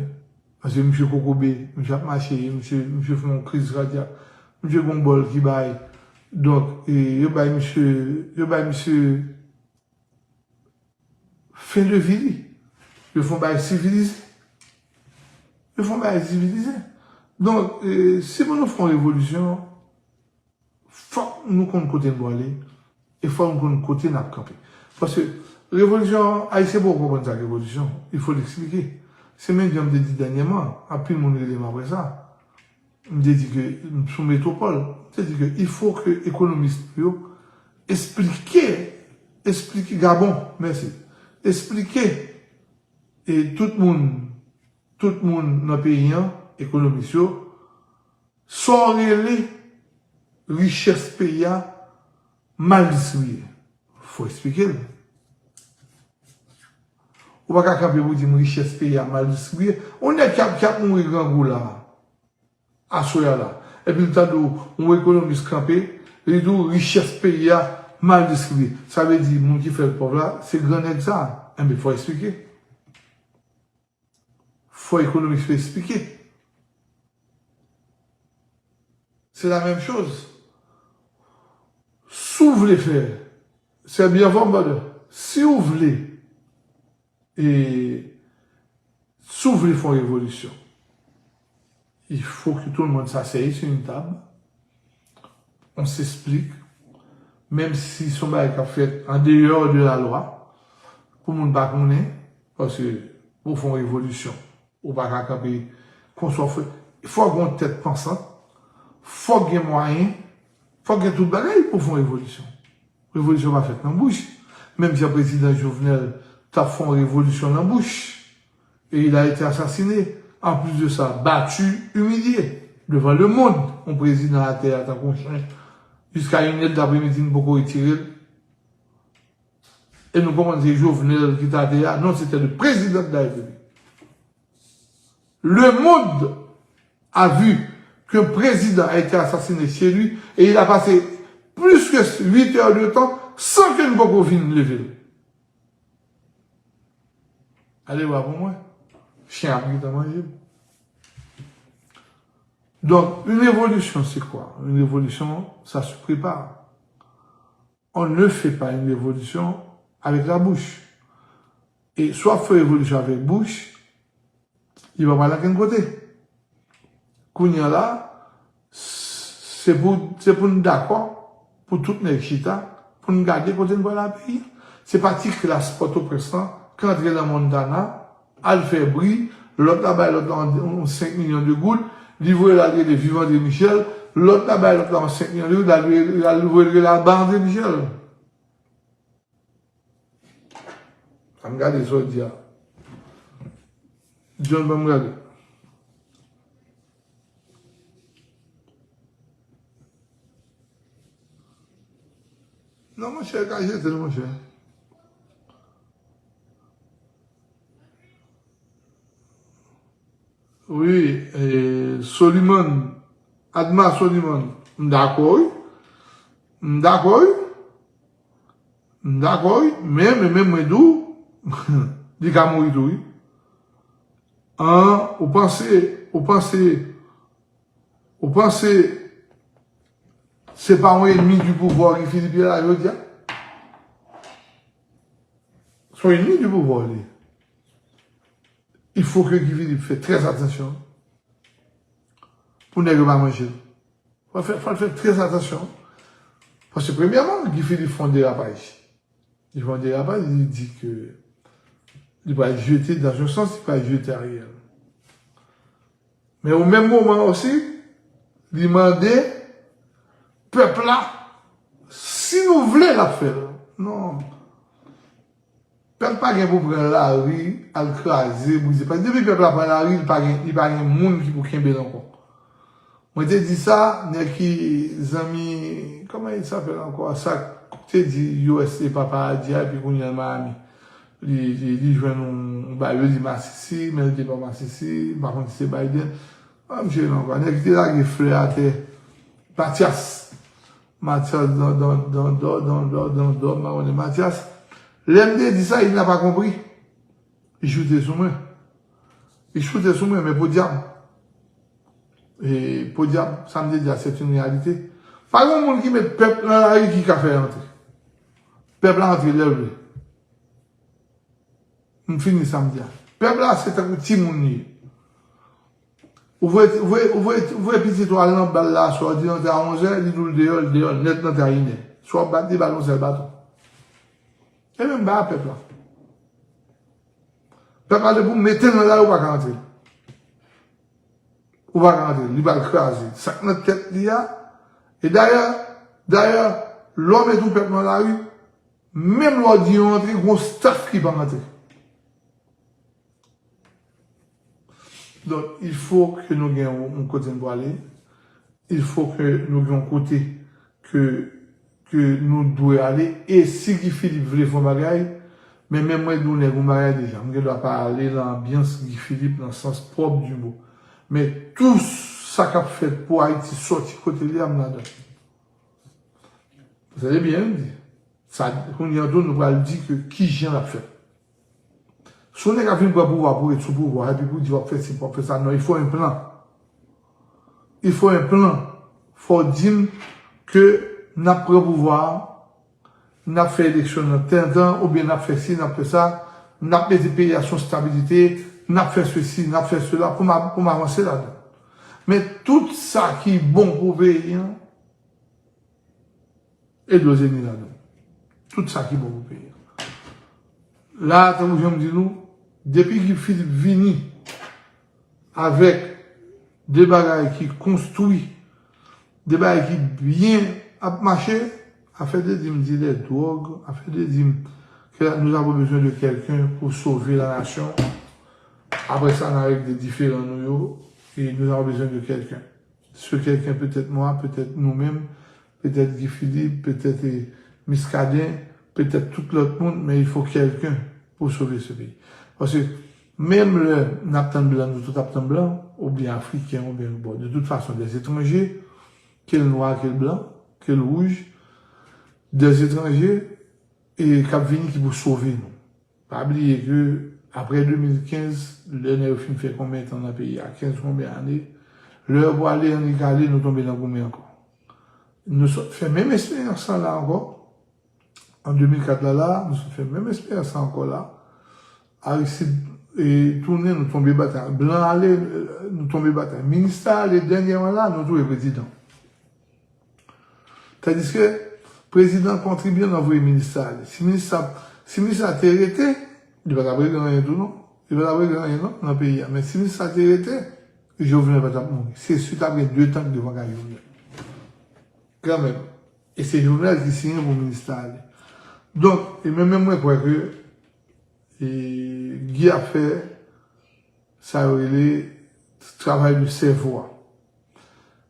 Paske misye kokobe, misye ap mache, misye, misye fè yon kriz kadyak. Misye gen yon bòl ki bay. Donk, e, yo bay misye, yo bay misye fen de vi li. Yo fè yon bagay sivilize. Yo fè yon bagay sivilize. Donk, e, si pou nou fè yon revolisyon, fòk nou konn kote n prale, e fòk nou konn kote n ap kanpe. Paske revolisyon, Ayisyen poko konprann sa k revolisyon, il faut l'expliquer. Se menm jan m te di dènyèman, anpil moun rele m apre sa. M te di ke, sou Metwopòl, m te di ke il faut que ekonomis nou yo esplike, esplike, Gabon, mèsi, esplike, e tout moun, tout moun nan peyi an, ekonomis yo, sa w rele richès peyi a mal distribiye? Fò w eksplike l. Ou pa ka kanpe pou di m richès peyi a mal distribiye. Yon nèg k ap, k ap mouri grangou la, aswè a la. Epi l tande w, yon ekonomis kanpe, li di w richès peyi a mal distribiye. Sa vle di moun ki fè l pòv la, se gran nèg sa. Enben, fò w eksplike. Fò ekonomis yo esplike. Se la menm choz. Si w vle fè, c'est bien fort, brother. Si w vle, e, si w vle fè yon revolisyon, il faut que tout le monde s'asseye sur une table, on s'explique, menm si se yon bagay k ap fèt an deyò de la lwa, pou moun pa konnen, paske pou w fè yon revolisyon, ou pa ka kanpe konsa w fè. Fòk gen yon tèt pansant, fòk gen mwayen, fòk gen tout bagay pou w fè yon revolisyon. Revolisyon pa fèt nan bouch. Menm jan prezidan Jovenel t ap fè yon revolisyon nan bouch, et il a été assassiné. En plus de ça, battu, humilié devant le monde. Yon prezidan atè a tankou yon chen. Jiska inè dapremidi, nou poko retire l. E nou konprann se Jovenel ki t atè a. Non, c'était le président de la République. Le monde a vu qu'un président a été assassiné chez lui et il a passé plus que huit heures de temps sans que nou poko vin leve l. Ale wa pou mwen. Chen ap gentan manje m. Donc, une révolution, c'est quoi? Une révolution, ça se prépare. On ne fait pas une révolution avec la bouche. E si w ap fè revolisyon avèk bouch, li pa pral ankenn kote. Kounye a la, se pou, se pou n dakò, pou tout nèg chita, pou n gade kote n pral ak peyi a. Se pa ti klas Pòtoprens lan k antre nan Montana, al fè bri, lòt la bay lòt la yon, yon senk milyon de goud, li voye l al rele Viv André Michel, lòt la bay lòt la yon senk milyon de goud, l al, l al voye l rele al ba André Michel. Ann gade sa w di a. John, ban m gade. Non, monchè, ka jete l, monchè. Wi, e, Soliman, Adma Soliman, m dakò, wi. M dakò, wi. M dakò, wi. Men, men, men mwen di w, li ka mouri tou, wi. An, ou panse, ou panse, ou panse se pa yon ennmi du pouvoir Guy Philippe ye la, jodi a? Se yon ennmi du pouvoir, li. Il faut que Guy Philippe fè trè atansyon pou nèg yo pa manje l. Fò l fè, fò l fè trè atansyon. Paske, premyèman, Guy Philippe fè yon derapaj. Li fè yon derapaj, li di ke li pral jete, dans un sens, li pral jete Ariel. Men o menm moman osi, li mande pèp la, si nou vle, l ap fè l. Non. Pèp pa gen pou pran lari, al kraze, brize. Paske depi pèp la pran lari, li pa gen, li pa gen moun ki pou kenbe l ankò. Mwen te di sa, nèg ki zanmi, kòman il s'appelle ankò? Sa k te di U S A papa a di a, epi kounye a l Miami. Li, li, li jwenn yon, yon bagay, yo di masisi, men l te pa masisi, m pa konn si se Biden. Ah, m jere ankò. Nèg ki te lage flè atè, Matyas. Matyas dan, dan, dan, dan, dan, dan, dan, dan, m pa konnen Matyas. Lè m te di sa, il n'a pas compris. Li choute sou mwen. Li choute sou mwen, men podyab. E podyab, sa m te di a, c'est une réalité. Pa gen moun ki met pèp nan lari ki ka fè antre. Pèp la antre lè l vle. M fini sa m di a. Pèp la, se tankou timoun li ye. Ou voye, ou voye, ou voye, ou voye pitit ou al nan bal la aswè, ou di l antre a onzè, li di w l deyò, l deyò nèt, l antre a inè. Si w ap bat li, ba l yon sèl baton. E menm bagay a pèp la. Pèp la, depi w mete l nan lari, ou pa ka antre. Ou pa ka antre. Li pral kraze. Sa k nan tèt li a. E dayè, dayè, lè w mete yon pèp nan lari, menm lè w di yo antre, gon staf ki pa antre. Donk, il faut que nou gen yon, yon kote n pou ale. Il faut que nou gen yon kote ke, ke nou dwe ale. E si Guy Philippe vle fè yon bagay, men menm mwen di w nèg yon bagay deja. M gen dwa pa ale nan anbyans Guy Philippe nan sans pwòp di mo. Men tou sa k ap fèt pou Ayiti sòti kote l ye a, m ladan. Tande byen, m di. Sa, kounye a tou, nou pral di ke kijan l ap fèt. Si yon nèg ap vin pran pouvwa pou ret sou pouvwa, epi pou di w ap fè si, w ap fè sa, non, il faut un plan. Il faut un plan. Fò w di m ke n ap pran pouvwa a, n ap fè eleksyon nan tan tan, oubyen n ap fè si, n ap fè sa, n ap mete peyi a sou stabilite, n ap fè sesi, n ap fè sela, pou m a-, pou m avanse ladan. Men tout sa ki bon pou peyi a, Edouard Zeni ladan. Tout sa ki bon pou peyi a. La, tankou jan m di nou, depi Guy Philippe vini avèk de bagay ki konstwi, de bagay ki byen ap mache, afè de di m dilè dwòg, afè de di m ke nous avons besoin de quelqu'un pour sauver la nation. Après ça, n a réglé différend nou yo, et nous avons besoin de quelqu'un. Ce quelqu'un peut être moi, peut être nous-mêmes, peut être Guy Philippe, peut être, eh, Muscadin, peut être tout lòt moun, men il faut quelqu'un pour sauver ce pays. Paske menm lè n ap tann blan, nou tout ap tann blan, oubyen afriken, oubyen, bon, de tout fason, des étrangers, ke l nwa, ke l blan, ke l wouj, des étrangers, e k ap vini ki pou sove nou. Pa bliye ke apre de mil kenz, lè nèg yo fin fè konbyen tan nan peyi a, kenz konbyen ane, Lè yo prale annik ale, nou tonbe nan goumen ankò. Nou sot fè menm esperyans lan la ankò. An de mil kat la, la, nou sot fè menm esperyans lan ankò la. Aristide, e, tounen, nou tonbe batay. Blan ale, e, nou tonbe batay. Minis la ale, dènyèman la, nou touye prezidan. Tandiske prezidan kontribye nan voye minis la ale. Si minis la, si minis la te rete, li pa t ap regle anyen tou non. Li pa t ap regle anyen non nan peyi a. Men si minis la te rete, Jovenel pa t ap mouri. Se si t ap gen de tank devan kay Jovenel. Kanmenm. E se Jovenel ki siyen pou minis la ale. Donk, e men menm mwen kwè ke, e, Guy ap fè sa yo rele travay de sèvo a.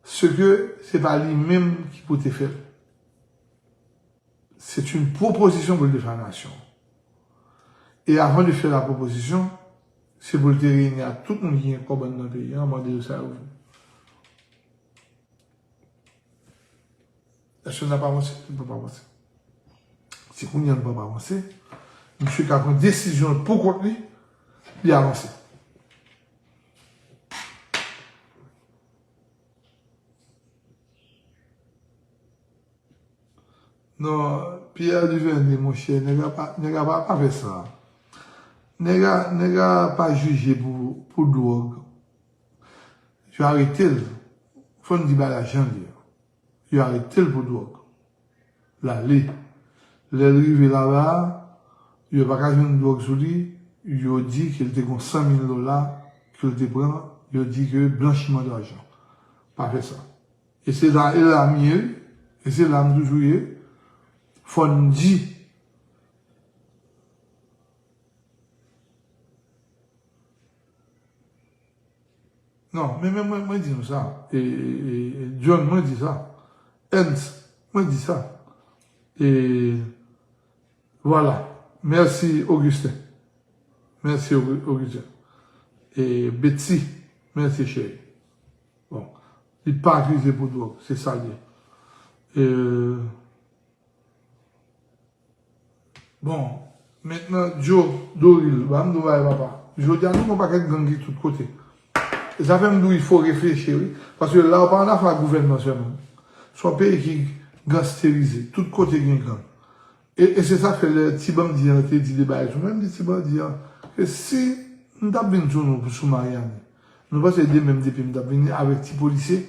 Se ke se pa li menm ki pou te fè l. C'est une proposition pou l te fè a nasyon. E avan de fè la proposition, se pou l te reyini a tout moun ki gen kòb anndan peyi a, mande yo sa yo vle. Èske n ap avanse? Nou p ap avanse. Si kounye a nou p ap avanse, misye ka pran desizyon l pou kont li, li avanse. Non, Pierre Duvernay, monchè, nèg la pa, nèg la pa, pa fè sa. Nèg la, nèg la pa jije pou, pou dwòg. Yo arete l. Fò n di bagay la jan l ye. Yo arete l pou dwòg. L ale. Lè l rive laba a, yo pa ka jwenn dwòg sou li, yo di ke l te gon san mil dola ke l te pran, yo di ke blanchiman dajan. Pa fè sa. E se la, e la m ye, wi. E se la m toujou ye. Fò n di. Non, men, men mwen, mwen di nou sa. E, e, e, e, John, mwen di sa. Ernst, mwen di sa. E, vwala. Mèsi, Augustin. Mèsi, Augustin. E, Betsy, mèsi, cheri. Bon. Li pa akize pou dwòg, se sa l ye. E, Bon, mentnan, Joe Doril, ban m di w bagay, papa. Jodi a, nou gon pakèt gang ki tout kote. E sa fè m di w, il faut réfléchir, wi. Paske la, ou pa ann afè ak gouvènman sèlman. Se yon peyi ki gangsterize. Tout kote gen gang. E, e se sa k fè lè ti bandi an te di de bagay sou mwen, m di ti bandi an, ke si m t ap vin sou nou sou Mariani, nou panse demen m depi m t ap vini avèk ti polisye,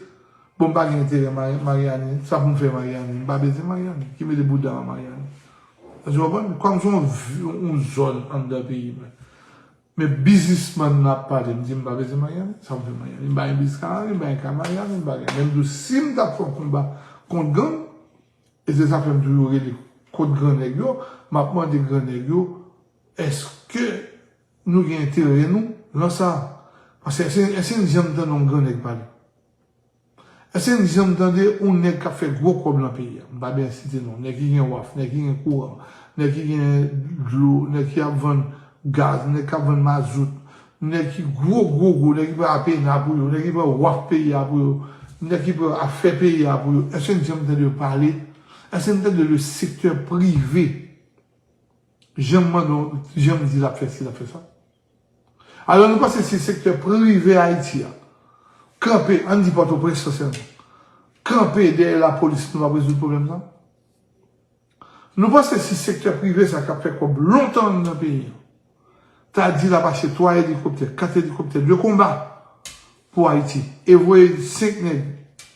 bon, m pa gen enterè Mari-, Mariani, sa pou m fè Mariani, m pa bezwen Mariani, ki mete bouda an Mariani. Èske w konprann? Kòm se yon vi-, yon zòn anndan peyi mwen. Men biznismann nan ap pale, m di m pa bezwen Mariani, sa pou m fè Mariani? M pa gen biznis ka Mariani, m pa gen ka Mariani, m pa gen. Men m di w, si m t ap fè yon konba kont gang, e se sa fè m toujou rele kont grannèg yo, m ap mande grannèg yo, èske nou gen enterè nou nan sa? Paske èske, èske n janm tande yon grannèg pale? Èske n janm tande yon nèg k ap fè gwo kòb nan peyi a? M pa bezwen site non. Nèg ki gen waf, nèg ki gen kouran, nèg ki gen dlo, nèg ki ap vann gaz, nèg k ap vann mazout, nèg ki gwo, gwo, gwo, nèg ki pran Apena pou yo, nèg ki pran waf peyi a pou yo, nèg ki pran afè peyi a pou yo. Èske n janm tande yo pale? Èske n tande le secteur privé janm mande yon, janm di l ap fè si, l ap fè sa? Alò, nou panse si sektè prive Ayiti a kanpe, ann di Pòtoprens lan sèlman, kanpe dèyè lapolis, nou p ap rezoud pwoblèm sa? Nou panse si sektè prive sa k ap fè kòb lontan nan peyi an ta di l ap achte twa elikoptè, kat elikoptè de konba pou Ayiti e voye senk nèg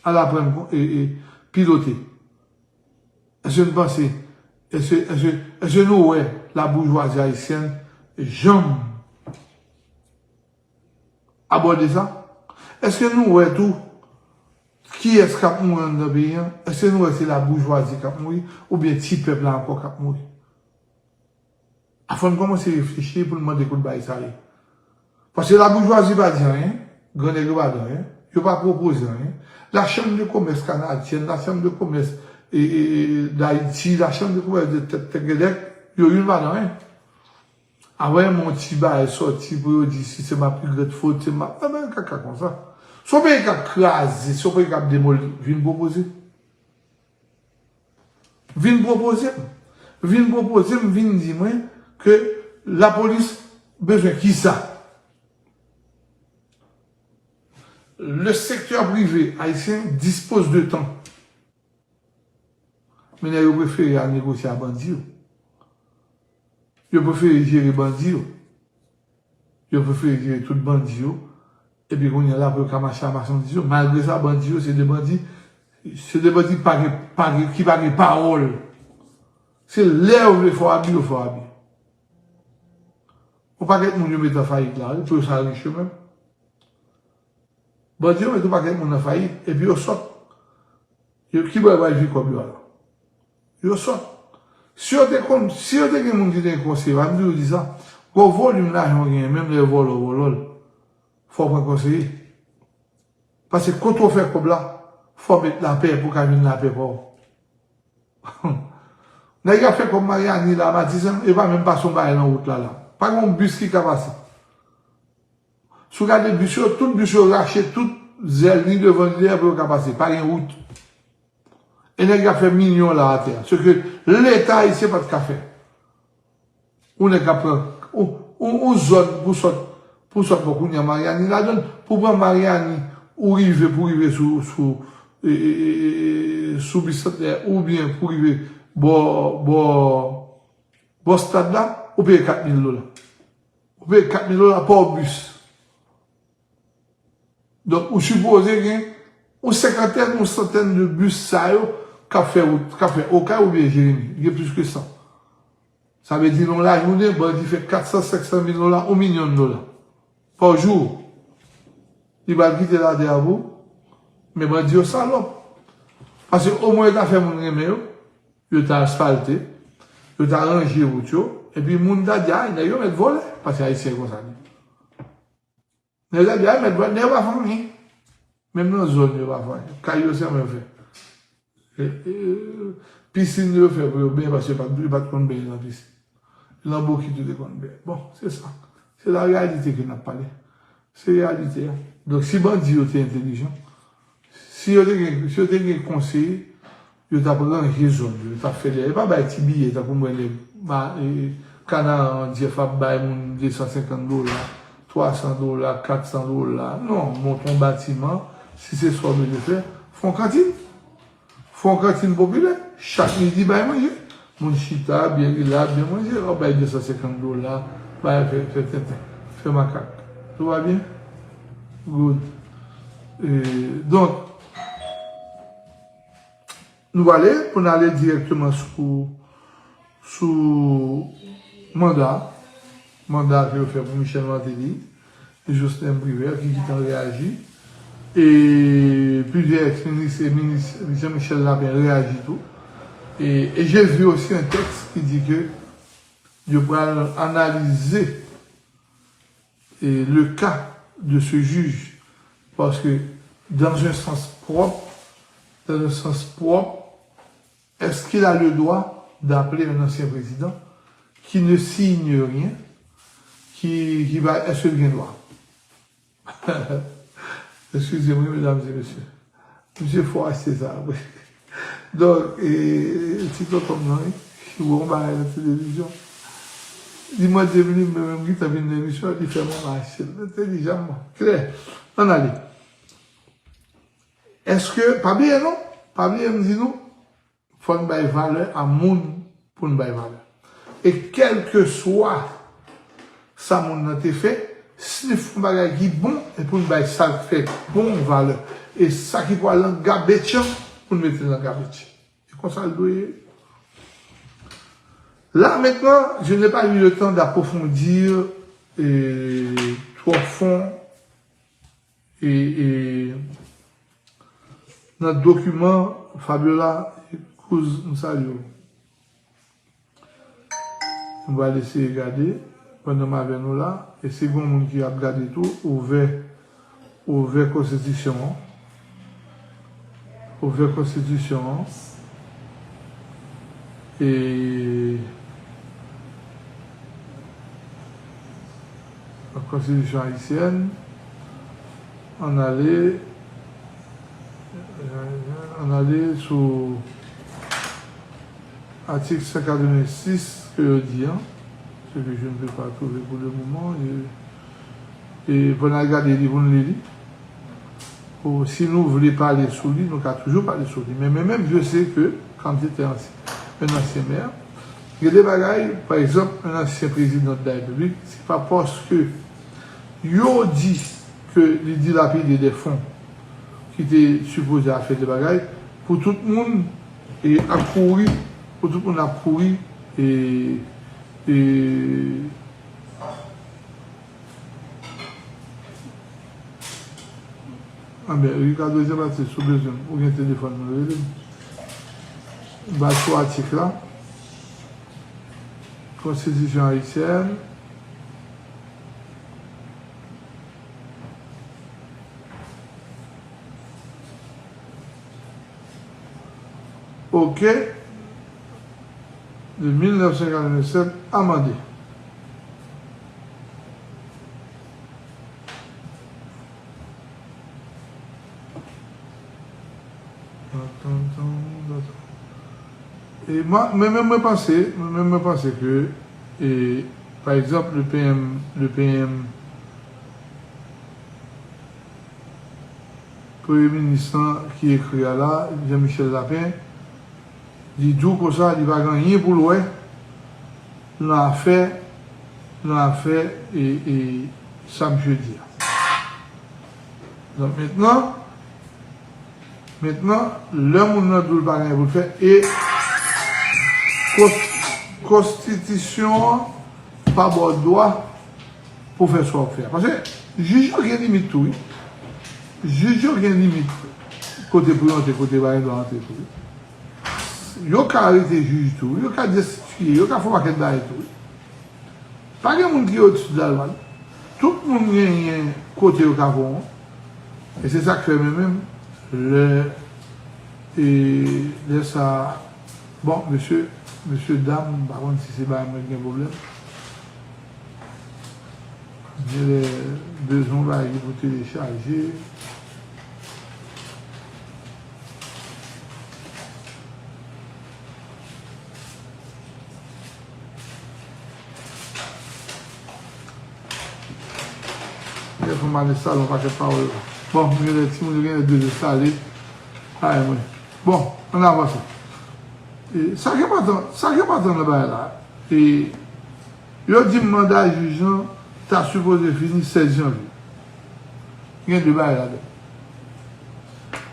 al aprann kon-, e, e, pilote. Èske n panse, èske, èske, èske nou wè laboujwazi ayisyèn janm abòde sa? Èske nou wè tou kiyès k ap mouri anndan peyi an? Èske nou wè se laboujwazi k ap mouri oubyen ti pèp la ankò k ap mouri? A fò n kòmanse reflechi pou n mande kote bagay sa ye. Paske laboujwazi pa di anyen, grannèg yo pa di anyen, yo pa pwopoze anyen. La Chambre de Commerce kanadyèn, la Chambre de Commerce, e, e, e, Dayiti, la Chambre de Commerce de tèt tègèdèk, yo youn pa di anyen. Apre, men yon ti bagay sòti pou yo di si se m ap regrèt fot, se m ap, e, bagay kaka konsa. Se yon peyi k ap kraze, se yon peyi k ap demoli, vin pwopoze. Vin pwopoze m. Vin pwopoze m, vin di mwen ke lapolis bezwen kisa? Le secteur privé haïtien dispose de temps. Men nèg yo prefere al negosye a bandi yo. Yo prefere jere bandi yo. Yo prefere jere tout bandi yo. Epi kounye a la pou yo ka mache a machandiz yo. Malgre sa, bandi yo, se de bandi, se de bandi pa gen, pa gen, ki pa gen pawòl. Se lè yo vle fè w abi, yo fè w abi. Yon pakèt moun yo met an fayit la, wi, pou yo sa rich yo menm. Bandi yo met yon pakèt moun an fayit, epi yo sòt. Yo, ki bò yo pral jwenn kòb yo a la? Yo sòt. Si yo te konn, si yo te gen moun ki te gen konseye, pa m toujou di sa, gwo volim lajan w genyen, menm lè vòlò vòlò l, fò w pran konseye. Paske kote w fè kòb la, fò w met lapè pou w ka jwenn lapè pa w. Nèg y ap fè kòb Maryani la, Matisan, yo pa menm pase yon bagay nan wout la la. Pa gen yon bis ki ka pase. Si w gade bis yo, tout bis yo rache, tout zèl, ni devan, ni dèyè, pou yo ka pase. Pa gen wout. E nèg y ap fè milyon la atè a. Se ke Leta ayisyen pa t ka fè. Ou nèg k ap pran, ou, ou, ou zòn pou sòt, pou sòt bò kounye a Maryani ladan l, pou pran Maryani, ou rive, pou rive sou, sou, e, e, e, e, sou Bisantnè, oubyen pou rive bò, bò, bò stad la, ou peye kat mil dola. Ou peye kat mil dola pa w bis. Donk, ou sipoze gen yon senkantèn, yon santèn de bis sa yo k ap fè wout, k ap fè Okay oubyen Jeremi. Gen plis ke san. Sa vle di, nan yon lajounen, bandi fè kat san, senk san mil dola, yon milyon dola pa jou. Li pral kite latè a pou ou. Men bandi yo salòp. Paske omwen yo ta fè moun renmen yo, yo ta asfalte, yo ta ranje wout yo, epi moun ta di, ay, nèg yo mèt vòlè, paske Ayisyen konsa li. Nèg la di, ay, mèt vòlè, nèg yo pa fè anyen. Menm nan zòn yo pa fè anyen. Kay yo sèlman yo fè. E, e, pisin yo fè pou yo benyen, paske yo pa t, yo pa t konn benyen nan pisin. Nan bokit yo te konn benyen. Bon, se sa. Se la reyalite ke n ap pale. Se reyalite a. Donk, si bandi yo te entelijan, si yo te gen, si yo te gen konseye, yo t ap ranje zòn yo, yo t ap fè lè. Yo pa bay ti biyè, tankou m wè nèg ba, e, Kanaran, Jeff ap bay moun de san senkant dola, twa san dola, kat san dola. Non, monte yon batiman, si se sa w bezwen fè, fè yon kantin. Fè yon kantin popilè, chak midi bay manje. Moun chita, byen rilaks, byen manje, w ap bay de san senkant dola, bay fè, fè tenten, fè makak. Tout va byen? Good. E, donk, nou prale pou n ale dirèkteman sou, sou manda, manda ke yo fè pou Michel Martelly, Jocelyn Privert, ki gentan reyaji, e plizyè eks-minis e minis Jean-Michel Lapin reyaji tou. E, et j'ai vu aussi un texte qui dit que yo pral analize, e, le cas de ce juge, parce que dans un sens propre, dans un sens propre, est-ce qu'il a le droit d'appeler un ancien président qui ne signe rien, qui, qui va, est-ce que l gen dwa? Excusez-moi, mesdames et messieurs. Misye fò achte sa. Donk, e, ti tonton m nan, wi, ki wè yon bagay nan televizyon. Li mande m, li menm, m gentan vin nan emisyon, li fè m achte l entèlijaman. Klè. Ann ale. Èske, pa bliye non, pa bliye m di nou, fò n bay valè a moun pou n bay valè. E kèlkeswa sa moun nan te fè, si l fè yon bagay ki bon, e pou n bay sa l fè bon valè. E sa ki pral nan gabetch an, pou n mete l nan gabetch. E konsa l dwe ye. Là, maintenant, je n'ai pas eu le temps d'approfondir, euh, trop fond e, e, nan dokiman Fabiola Cruz, m salye w. M pral eseye gade pandan m avè nou la. E si gen moun ki ap gade tou, ouvè, ouvè konstitisyon an. Ouvè konstitisyon an. E la Constitution haïtienne, ann ale, ann ale sou atik san katrevensis ke yo di an, ce que je ne peux pas trouver pour le moment, e, e pou n al gade li, pou n li li. Bon, si nou vle pale sou li, nou ka toujou pale sou li. Men, men, men, je sais que, quand j'étais ansi-, un ancien maire, gen de bagay, pa egzanp, un ancien président de la République, se pa paske yo di ke li dilapide de fon ki te sipoze a fè de bagay, pou tout moun e ap kouri, pou tout moun ap kouri e, e Anben, Ricardo Jean-Baptiste, ou bezwen m, ou gen telefòn mwen, rele m. M ba sou atik la. Konstitisyon ayisyèn. Ok. De mil nèf san katrevennsèt, amande. E mwen, mwen menm, mwen panse, mwen menm, mwen panse ke, e, pa egzanp, le P M, le P M, premye minis lan ki ekri a la, Jean Michel Lapin, li di w konsa, li pa gen anyen pou l wè nan afè, nan afè, e, e, sa misye di a. Donk, mentnan, mentnan, lè moun nan di w l pa gen anyen pou l fè, e kons-, konstitisyon an pa ba w dwa pou fè sa w ap fè a. Paske jij yo gen limit tou, wi. Jij yo gen limit kote pou yo antre, kote yo pa gen dwa antre tou, wi. Yo ka arete jij tou, wi. Yo ka destitiye, yo ka fè yon pakèt bagay tou, wi. Pa gen moun ki odsi de lalwa, non. Tout moun genyen kote yo ka voye w. E se sa k fè mwen menm, lè, e, lè sa, bon, mesye, mesye dam, m pa konn si se bagay mwen ki gen pwoblèm. Genlè bezwen yon bagay pou telechaje. Lè fè m ale salon, pakèt pawòl. Bon, genlè timoun yo genlè dezenstale. Ay, mwen. Bon, ann avanse. E, sa ki enpòtan, sa ki enpòtan nan bagay la, e, yo di m manda jij lan ta sipoze fini sèz janvye. Gen de bagay ladan.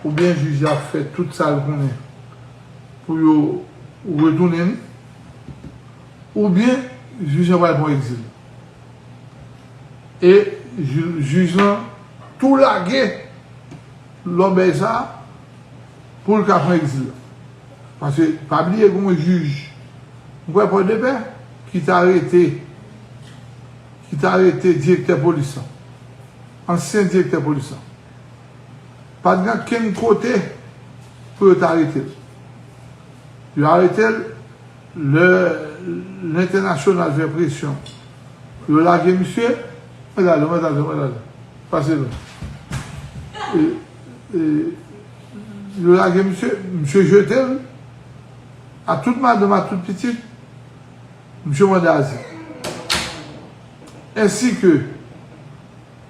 Oubyen jij la ap fè tout sa l konnen pou yo retounen li, oubyen jij lan pral pran egzil. E jij, jij lan tou lage lòbèy sa a pou l ka pran egzil la. Paske, pa bliye, gen yon jij, mwen kwè Pòdepè, ki t arete, ki t arete direktè polis lan, ansyen direktè polis lan. Pa t gen okenn kote pou yo t arete l. Yo arete l lè lentènasyonal fè presyon. Yo lage misye, mwen t ale, mwen t ale, mwen t ale. Pase nou. E, e, yo lage misye, misye jete l, a tout madanm, a tout pitit, misye mande azil. Ensi ke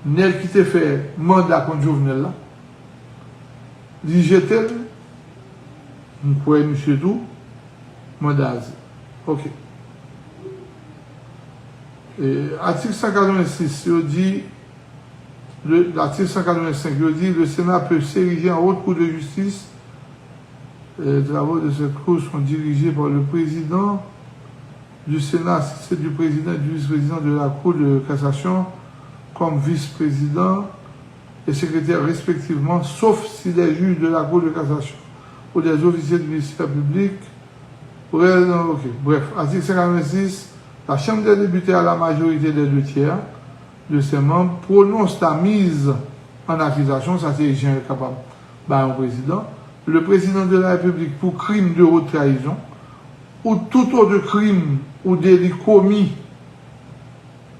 nèg ki te fè manda kont Jovenel la, li jete l, m kwè misye tou manda azil. Ok. E, atik san katrevensis, yo di, le, atik san katrevensenk, yo di, le Sénat peut s'ériger en haute cour de justice. Les travaux de cette cour sont dirigés par le président du Sénat, assisté du président et du vice-président de la Cour de cassation comme vice-président et secrétaire respectivement, sauf si des juges de la Cour de cassation ou des officiers du ministère public Bref, ok. Bref, atik san katrevensis, la Chambre des députés, à la majorité des deux tiers de ses membres, prononce la mise en accusation, sa se jan yo kapab ba yon prezidan, le président de la République pour crime de haute trahison ou tout autre crime ou délit commis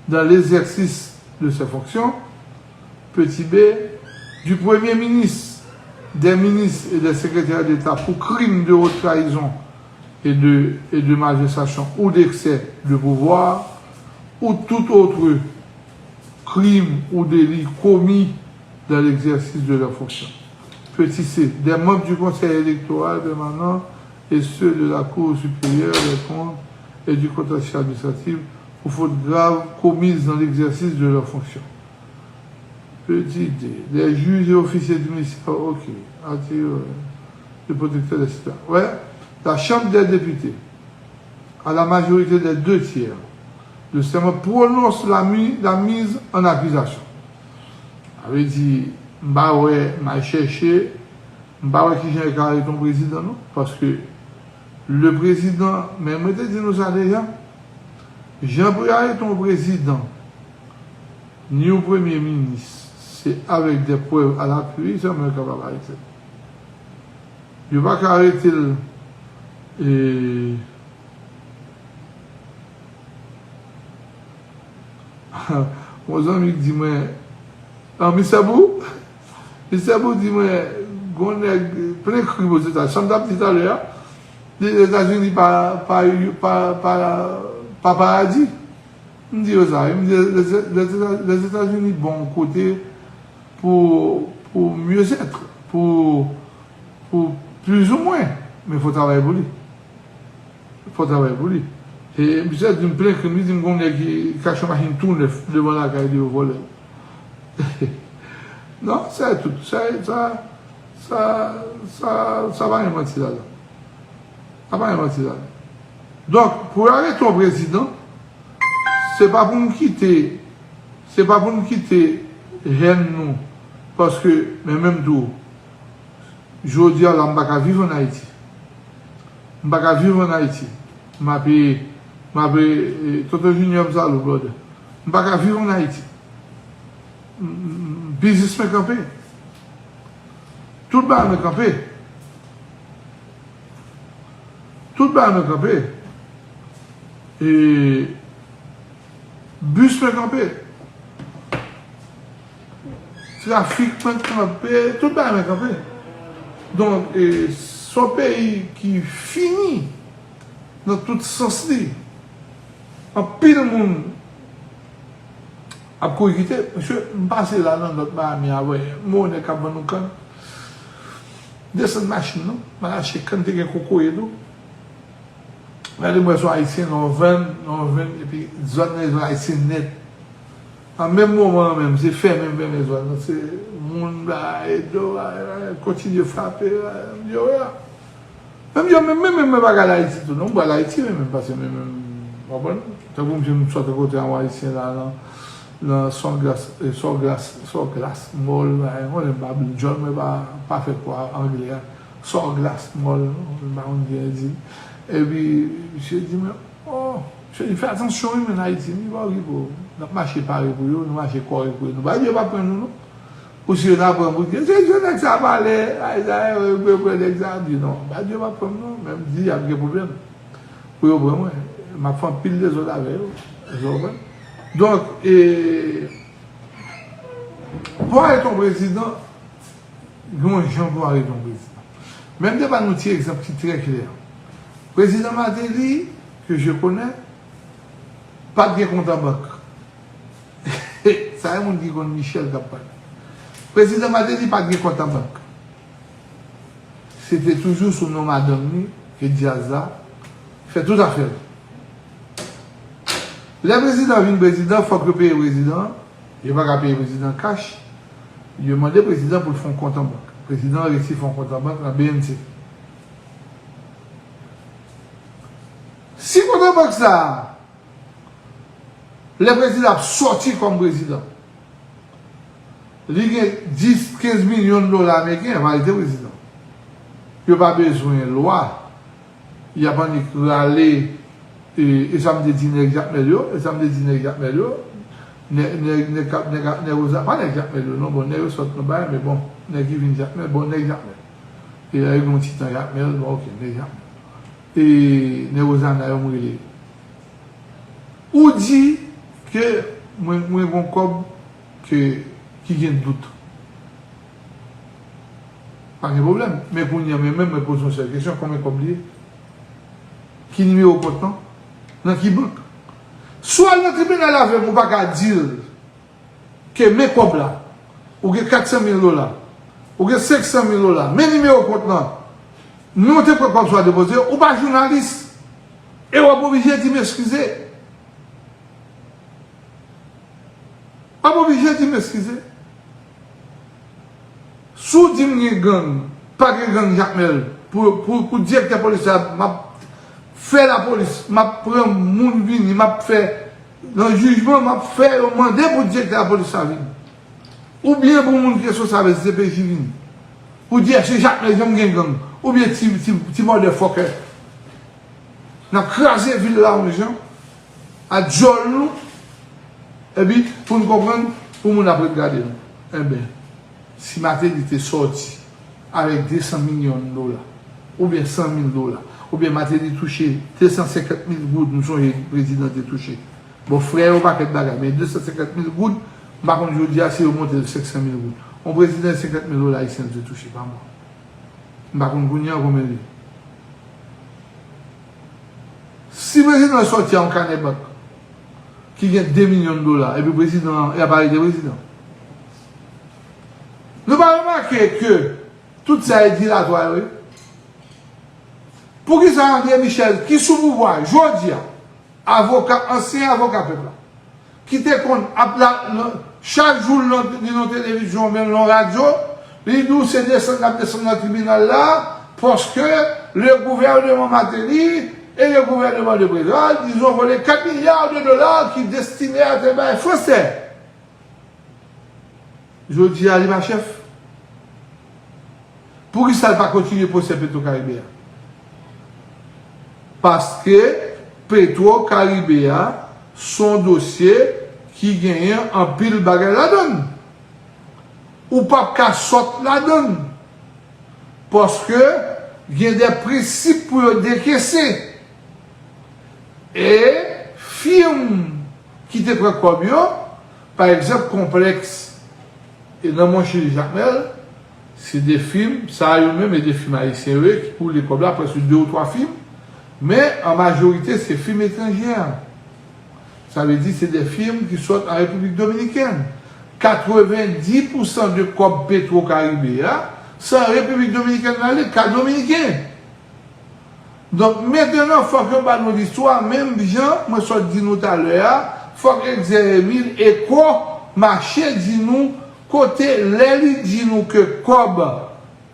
dans l'exercice de ses fonctions, petit b, du Premier ministre, des ministres et des secrétaires d'État pour crime de haute trahison et de, et de malversation ou d'excès de pouvoir, ou tout autre crime ou délit commis dans l'exercice de leurs fonctions. Petit c, des membres du Conseil électoral permanent et ceux de la Cour supérieure des comptes et du contentieux administratif pour fautes graves commises dans l'exercice de leurs fonctions. Petit d, des juges et officiers du ministère, ok, attiré, euh, le protecteur des citoyens. Ouais, la Chambre des députés, à la majorité des deux tiers de ses membres, prononce la, mi- la mise en accusation. Sa vle di, m pa wè, m al chèche, m pa wè kijan yo ka arete yon prezidan, non. Paske le prezidan, men mwen te di nou sa deja, jan pou yo arete yon prezidan, ni yon premye minis, se avèk de prèv a lapui sèlman yo kapab arete l. Yo pa ka arete l, e, yon zanmi k di mwen, an, Mistè Bou, Mistè Bou di mwen, gon nèg plen krim Ozetazini, sa m t ap di talè a, Lèzetazini pa, pa, pa, pa, pa paradi. M di yo sa, wi. M di, Lèzetazini bon kote pou, pou mieux être, pou, pou plus ou moins, men fò travay pou li. Fò travay pou li. E misye di m plen krim, li di m gon nèg ki kache yon machin tou nèf devan lakay li, yo vòlè l. Non, sa tout, sa, sa, sa, sa, sa pa gen manti ladan. Sa pa gen manti ladan. Donk, pou yo arete yon prezidan, se pa pou n kite, se pa pou n kite jèn nou, paske, men menm tou, jodi a la, m pa ka viv ann Ayiti. M pa ka viv ann Ayiti. M ape, m ape, eh, Tonton Junior, m salye w, brother. M pa ka viv ann Ayiti. M, m, m, biznis mwen kanpe. Tout bagay mwen kanpe. Tout bagay mwen kanpe. E bis mwen kanpe. Trafik mwen kanpe. Tout bagay mwen kanpe. Donk, e, se yon peyi ki fini nan tout sans li. Anpil moun ap kouri kite. Mesye, m pase la nan North Miami avè, m wè yon nèg k ap vann yon kann. Desann machin nan, m al achte kann, te gen kokoye tou. Gade m wè se yon Ayisyen nan yon van, nan yon van, epi zòn nan se zòn ayisyen nèt. Nan menm moman an menm, se fèmen m fèmen zòn nan, se moun la, e do, a, a, kontinye frape, a, m di yo, ya. Menm yo, menm, menm, menm, menm bagay la Ayiti tou, non, m pral Ayiti, menm, menm, pase menm, menm, w konprann? Tankou m di m sot kote yon Ayisyen la, nan, nan Sawgrass, e, Sawgrass, Sawgrass Mall, la, e, konnen m pa byen, djòl mwen pa, pa fèt pou anglè a. Sawgrass Mall, non, m pa konn kijan yo di l. Epi, misye di mwen, oh, misye di, fè atansyon, wi, men Ayiti, m di, pa okipe w. N ap mache pare pou yo, nou mache kòrèk pou yo. Nou pa di yo p ap pran nou, non. Ou si yo ta pran pou Dye. Se Dye nèg sa pale, ay, sa, yo pran nèg sa, di non, pa Dye p ap pran m non, men m di y ap gen pwoblèm pou yo pran mwen. M ap fè anpil dezòd avè yo, w konprann? Donk, e, pou arete yon prezidan, gen yon jan pou arete yon prezidan. Men m te ba nou ti egzanp ki trè klè. Prezidan Martelly, ke je connais, pa t gen kont an bank. Sa e moun ki konn Michel k ap pale. Prezidan Martelly pa t gen kont an bank. Se te toujou sou non madanm li ke djaz la fè tout afè l. Lè prezidan vin prezidan, fòk yo peye prezidan an. Yo pa ka peye prezidan kach. Yo mande prezidan pou l fè yon kont an bank. Prezidan an resi fè yon kont an bank nan B N C. Si kont an bank sa a, lè prezidan ap sòti kòm prezidan, li gen dis, kenz milyon dola ameriken, va rete prezidan. Yo pa bezwen lwa, y ap annik rale, e, e sa m te di nèg Jakmèl yo, e sa m te di nèg Jakmèl yo, nèg, nèg, nèg k ap, nèg, nèg Oza, pa nèg Jakmèl yo, non, bon, nèg yo sot nan bagay, men bon, nèg ki vin Jakmèl, bon, nèg Jakmèl. E la, yo gen yon ti tan Jakmèl, bon, oke, nèg Jakmèl. E nèg Ozana yo, m rele. Ou di ke mwen, mwen gon kòb ke, ki gen dout. Pa gen pwoblèm. Men kounye a, men menm mwen poze yon sèl kesyon, konbyen kòb li ye? Ki nimewo kont lan? Nan ki bank? Si w al nan tribinal avè m, ou pa ka di l ke men kòb la. Ou gen kat san mil dola. Ou gen senk san mil dola. Men nimewo kont lan. Non, te pran kòb sa w depoze, ou pa jounalis. E w ap oblije di m eskize. W ap oblije di m eskize. Si w di m gen gang, pa gen gang Jakmèl, pou, pou, pou direktè polis la, m ap fè lapolis, m ap pran moun vini, m ap fè, nan jijman, m ap fè yo mande pou direktè lapolis la vini. Oubyen pou moun ki responsab S D P J vini. Pou di èske Jakmèl janm gen gang. Oubyen ti, ti, ti motherfucker. N ap kraze vil la yon jan, a djòl nou, epi pou n konprann, pou moun ap ret gade nou. Enben, si Martelly te sòti avèk de san milyon dola, oubyen san mil dola, oubyen Martelly touche de san senkant mil goud, m sonje prezidan te touche. Bon, frè yo pakèt bagay, men de san senkant mil goud, m pa konn jodi a si yo monte l senk san mil goud. Yon prezidan senkant mil dola ayisyen l te touche pa mwa. M pa konn kounye a konbyen l ye. Si prezidan sòti a yon kanè bank ki gen de milyon dola, epi prezidan an, y ap arete prezidan. Nou pa remake ke tout sa e dilatwa yo ye? Poukisa André Michel, ki sou pouvwa jodi a, avoka, ansyen avoka pèp la, ki te konn ap la, nan, chak jou l nan, li nan televizyon, menm nan radyo, li di w se desann l ap desann nan tribinal la, paske le gouvernement Martelly et le gouvernement de Préval, ils ont volé quatre milliards de dollars qui destinaient à te bay fransè. Jodi a, li pa chèf. Poukisa l pa kontinye pwosè Petro Caribe a? Paske Petro Caribe a s on dosye ki genyen anpil bagay ladan l. Ou p ap ka sòt ladan l. Paske gen de prensip pou yo dekese. E fim ki te pran kòb yo, pa egzanp, Konplèks, e nan Monchil Jakmèl, se de fim, sa yo menm, e de fim ayisyen yo ye, ki boule kòb la, prèske de ou twa fim, men an majorite, se fim etranjè. Sa vle di, se de fim ki sòt an Repiblik Dominikèn. Katrevenndis pousan de kòb Petro Caribe a, se an Repiblik Dominikèn l ale, ka dominiken. Donk, mentnan, fòk yo ba nou listwa, menm jan mwen sot di nou talè a, fòk Exer Emile Eko mache di nou kote, lè li di nou ke kòb,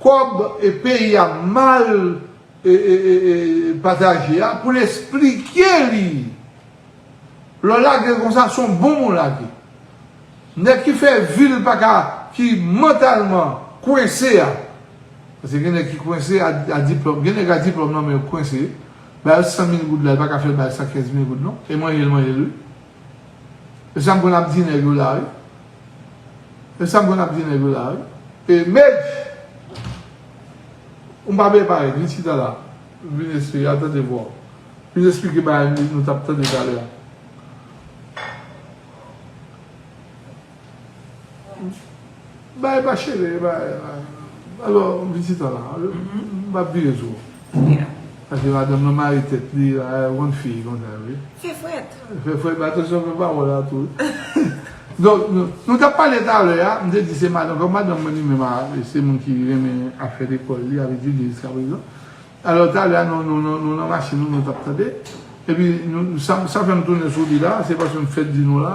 kòb e peyi a mal, e, e, e, e, pataje a, pou l esplike li. Lè w lage l konsa, se yon bonm ou lage. Nèg ki fè vi l pa ka, ki mantalman kwense a. Paske gen nèg ki kwense a, a diplòm. Gen nèg a diplòm nan men yo kwense. Ba yo san mil goud la, li pa ka fè l ba yo san kenz mil goud non. E manje l, manje l wi. E sa m konn ap di nèg yo la wi. E sa m konn ap di nèg yo la wi. E Medj, ou m pa vle pale, vin chita la. Vin esplike, al tande vwa w. Vin esplike bagay nou, nou t ap tande talè a. Bagay pa chere, bagay, alò, vin chita la. M ap vire sou ou. Paske madanm nan mare tèt li, a, yon fi konsa, wi. Fè frèt. Fè frèt, men atansyon, fè pawòl la tou. Donk, nou, nou t ap pale talè a, m te di se madanm, kòm madanm mwen li menm, a, se moun ki renmen afè lekòl li, avèk li jiskaprezan. Alò, talè a, nou, nou, nou, nou nan machin nou, nou t ap tande. Epi, nou, sa, sa fè m tounen sou li la, se paske m fèk di nou la,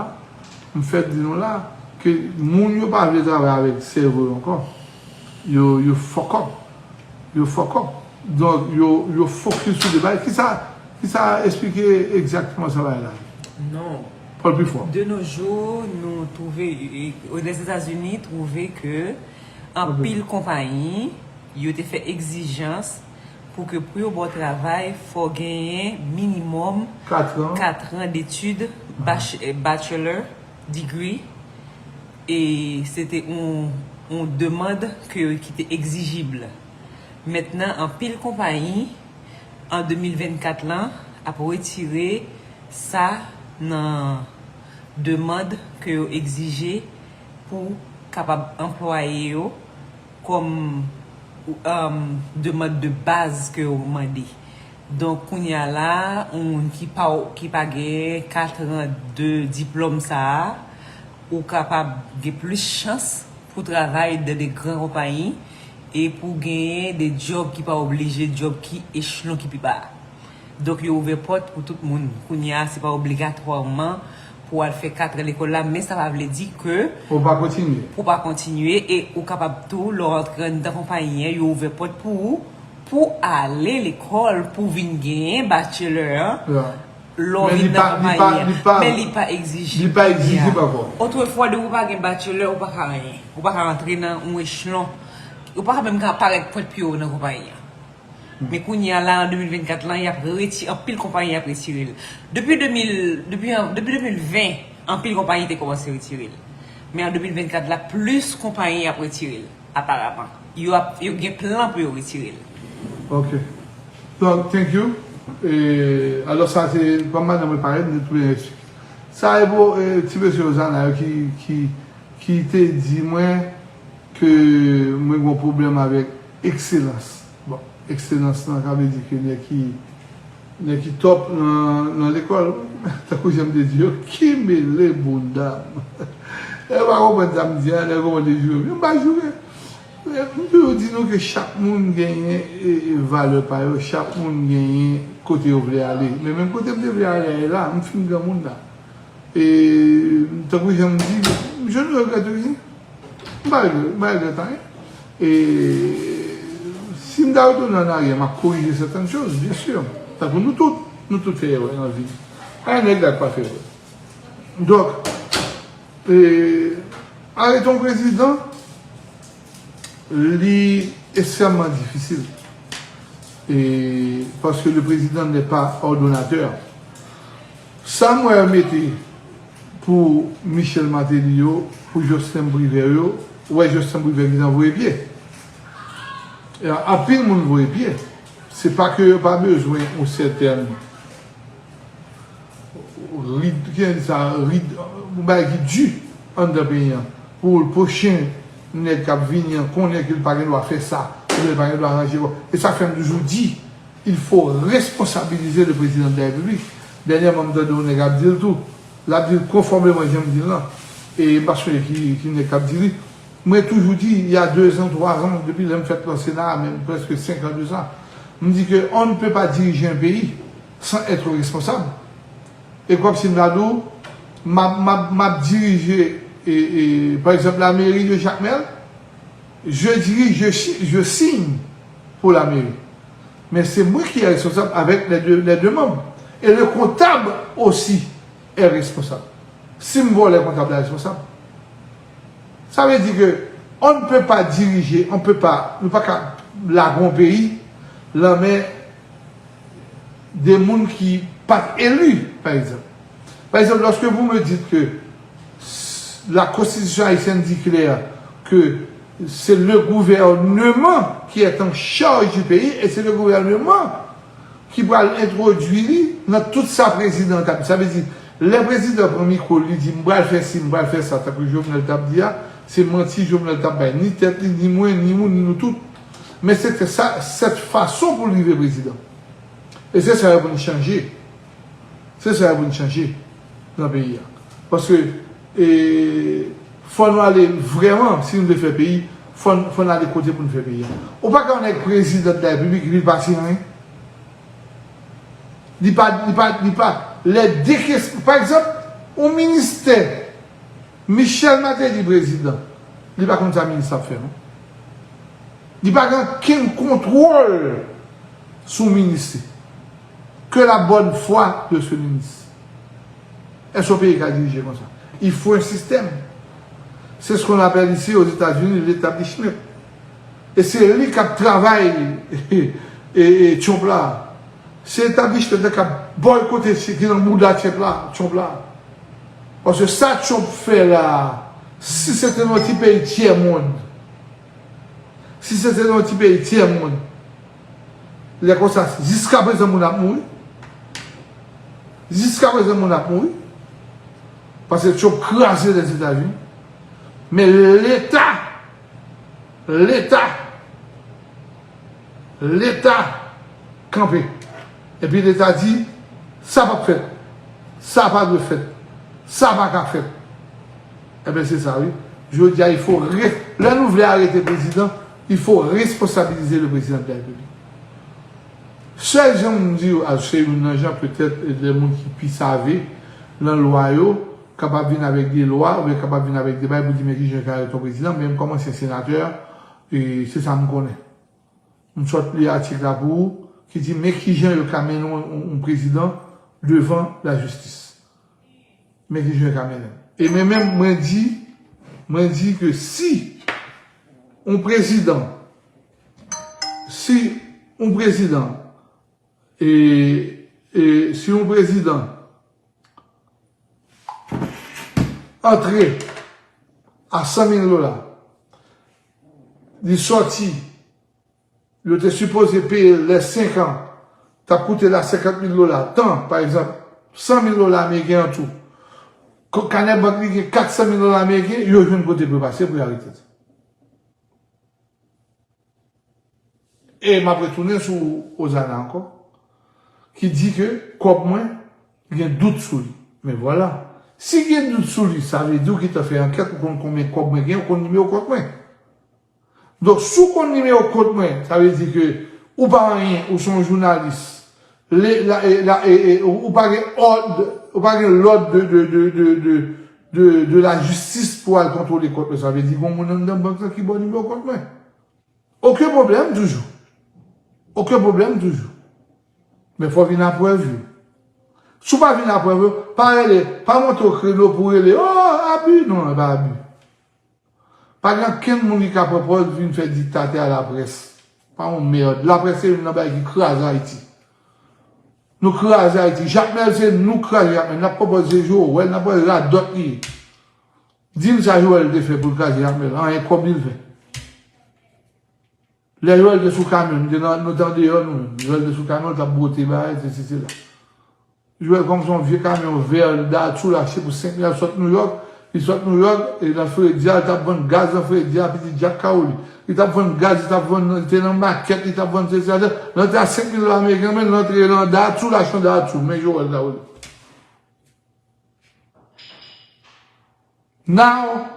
m fèk di nou la, ke moun yo pa vle travay avèk sèvo yo ankò. Yo, yo fuck up. Yo fuck up. Donk, yo, yo fokis sou de bagay. Kisa, kisa esplike egzakteman sa bagay la? Non. Pale pi fò. De nos jours, nou twouve, e, e, Lèzetazini twouve ke anpil konpayi, yo te fè egzijans pou ke pou yo ba w travay, fò w genyen minimòm kat an, kat an detid bach-, eh, bachelor degree. E se te yon, yon demann ke, ki te egzijib. Mentnan, anpil konpayi, an de mil vennkat lan, ap retire sa nan demann ke yo egzije pou kapab anplwaye yo kòm, um, demann de baz ke yo mande. Donk, kounye a la, yon moun ki pa, ki pa gen kat an de diplòm sa a, ou kapab gen plis chans pou travay dan de gran konpayi e pou genyen de djòb ki pa oblije djòb ki echelon ki pi ba a. Donk, yo ouvè pòt pou tout moun. Kounye a, se pa obligatwaman pou w al fè kat an lekòl la, men sa pa vle di ke Ou pa kontinye. pou w pa kontinye, e ou kapab tou, lè w antre anndan konpayi an, yo ouvè pòt pou ou, pou ale lekòl, pou vin genyen bachelor an, Ya. lè w Men vin li nan pa, li konpayi pa, an. li pa, Men li pa egzije li pa kounye egzijib a. ankò. Otrefwa, depi w pa gen bachelor, ou pa ka anyen. Ou pa ka antre nan yon echelon. Ou pa ka menm ka parèt pwent pye w nan konpayi an. Men kounye a la, an de mil vennkat lan, y ap reti-, anpil konpayi ap retire l. Depi de mil, depi an, depi de mil ven, anpil konpayi te kòmanse retire l. Men an de mil vennkat la, plis konpayi ap retire l, aparaman. Yo ap, yo gen plan pou yo retire l. Ok. Donk, thank you. E, alò, sa se, kòm madanm mwen pale, m te tounen eksplike. Sa e pou, e, ti mesye Ozana yo ki, ki, ki te di mwen ke mwen gen yon pwoblèm avèk ekselans. Bon, ekselans lan, sa vle di ke nèg ki, nèg ki top nan, nan lekòl, tankou jan m te di yo, ki mele bounda m. Nèg pa konprann sa m di a, nèg kòmanse joure m. M pa joure. M toujou di nou ke chak moun genyen, e, e, valè pa yo, chak moun genyen kote yo vle ale. Men menm kote m te vle ale a la, m fin granmoun la. E, tankou jan m di, je ne regrette rien. M pa regrèt, m pa regrèt anyen. E si m ta retounen an aryè, m ap korije sètèn choz, byen si. Tankou nou tout, nou tout fè erè nan vi. Pa gen nèg la k pa fè erè. Donk, e, arete yon prezidan, li ekstrèmman difisil. E, paske le président n'est pas ordonnateur. Sa m wè yo mete pou Michel Martelly yo, pou Jocelyn Privert yo, ou wè Jocelyn Privert gentan voye pye. E anpil moun voye pye. Se pa ke yo pa bezwen yon sètèn rid, ki sa, rid, yon bagay ki di anndan peyi an. Pou pwochen nèg k ap vini an konnen ke l pa gen dwa fè sa, oubyen l pa gen dwa ranje kò. E sa k fè m toujou di, il faut responsabiliser le président de la République. Dènyèman, m tande yon nèg ap di l tou. L ap di l konfòmeman jan m di l lan. E m pa sonje ki, ki nèg k ap di li. Mwen toujou di, il y a deux ans, trois ans, depi lè m fèt lan Sena a, menm prèske senk an de sa, m di ke on ne peut pas diriger un pays sans être responsable. E kòmsi m ta di w, m ap, m ap, m ap dirije, e, e, pa egzanp, la mairie de Jacmel, je dirige, je si-, je signe pour la mairie. Mais c'est moi qui est responsable avec les deux, les deux membres. Et le comptable aussi est responsable. Si m vòlè, kontab la responsab. Sa vle di ke on ne peut pas diriger, on peut pas, nou pa ka lage yon peyi nan men de moun ki pa t eli, pa egzanp. Par exemple, lorsque vous me dites que la Constitution haïtienne dit clair que c'est le gouvernement qui est en charge du pays et c'est le gouvernement ki pral entwodui li nan tout sa prezidan an t ap di. Sa vle di, lè prezidan pran mikwo, li di, "M pral fè si, m pral fè sa," tankou Jovenel t ap di a, se manti Jovenel t ap bay, ni tèt li, ni mwen, ni ou, ni nou tout. Men se te sa, sèt fason pou l rive prezidan. E se sa yo pou n chanje. Se sa yo pou n chanje nan peyi a. Paske, e, fò nou ale vrèman, si nou vle fè peyi, fò n, fò n ale kote pou n fè peyi a. Ou pa ka yon nèg prezidan de la repiblik epi l pa siyen anyen. Li pa, li pa, li pa, lè de kesyon, pa egzanp, yon ministè, Michel Martelly prezidan, li pa konn sa minis ap fè, non. Li pa gen okenn kontwòl sou minis li. Que la bonne foi de ce ministre. Èske yon peyi ka dirije konsa? Il faut un système. C'est ce qu'on appelle ici aux États-Unis l'établishment. E se li k ap travay e, e, Trump la. Se etablishment la k ap bòykote, se ki nan bouda Trump la, Trump la. Paske sa Trump fè la, si se te nan yon ti peyi tyè mond, si se te nan yon ti peyi tyè mond, lè konsa, jiska prezan moun ap mouri. Jiska prezan moun ap mouri. Paske Trump kraze Lèzetazini. Men Leta, Leta, Leta kanpe. Epi Leta di, sa p ap fèt. Sa pa dwe fèt. Sa pa ka fèt. Enben, se sa, wi. Jodi a, il faut re- lè nou vle arete prezidan, il faut responsabiliser le président de la République. Sèl jan m di yo, a, se youn nan jan, petèt, de moun ki pi save nan lwa yo, kapab vin avèk de lwa, oubyen kapab vin avèk de bagay pou di, men kijan yo ka arete yon prezidan, men m kòm ansyen senatè, e se sa m konnen. M sot li atik la pou ou, ki di, men kijan yo ka mennen yon, yon, yon prezidan devan lajistis. Men kijan yo ka mennen. E men menm, mwen di, mwen di ke si yon prezidan, si yon prezidan, e, e si yon prezidan antre a san mil dola, li sòti, yo te sipoze peye l lè senk an, t ap koute l a senkant mil dola, tan, pa egzanp, san mil dola ameriken an tou. Ko- kanè bank li gen kat san mil dola ameriken, yo jwenn kote pou yo pase pou yo arete l. E m ap retounen sou Ozana ankò, ki di ke kòb mwen gen dout sou li. Men vwala. Si gen dout sou li, sa vle di w gentan fè ankèt, ou konn konbyen kòb mwen gen, ou konn nimewo kont mwen. Donk, si w konn nimewo kont mwen, sa vle di ke ou pa anyen, ou se yon jounalis. Le- la- e- la- e- e- ou ou pa gen òd, ou pa gen lòd de, de, de, de, de, de, de lajistis pou al kontwole kont mwen. Sa vle di gen yon moun anndan bank lan ki ba w nimewo kont mwen. Okenn pwoblèm toujou. Okenn pwoblèm toujou. Men fò w vin a prèv yo. Si w pa vin a prèv yo, pa rele, pa monte w kreno pou rele, oh, abi, non, e pa abi. Pa gen okenn moun ki ka pran pòz vin fè diktatè a laprès. Pa yon mèd. Laprès se youn nan bagay ki kraze Ayiti. Nou kraze Ayiti. Jakmèl se nou kraze Jakmèl. N ap pran pòz se Joel, n ap pran radòt li ye. Di m sa Joel te fè pou l kraze Jakmèl. Anyen kòb li l fè. Lè Joel te sou kamyon, nou te nan, nou te andeyò nou menm. Joel te sou kamyon, l t ap bwote bagay, sesi, sela. Joel kòm se yon vye kamyon vè, li da tou l achte pou senk mil, sot Nouyòk, li sot Nouyòk, e nan Fredia, li t ap vann gaz nan Fredia, Pitit Jak Kawoli. Li t ap vann gaz, li t ap vann, li te nan makèt, li t ap vann sesi, sela. L antre a senk mil dola ameriken, men l antre nan da tou, l achte yon da tou, men Joel Kawoli. Now,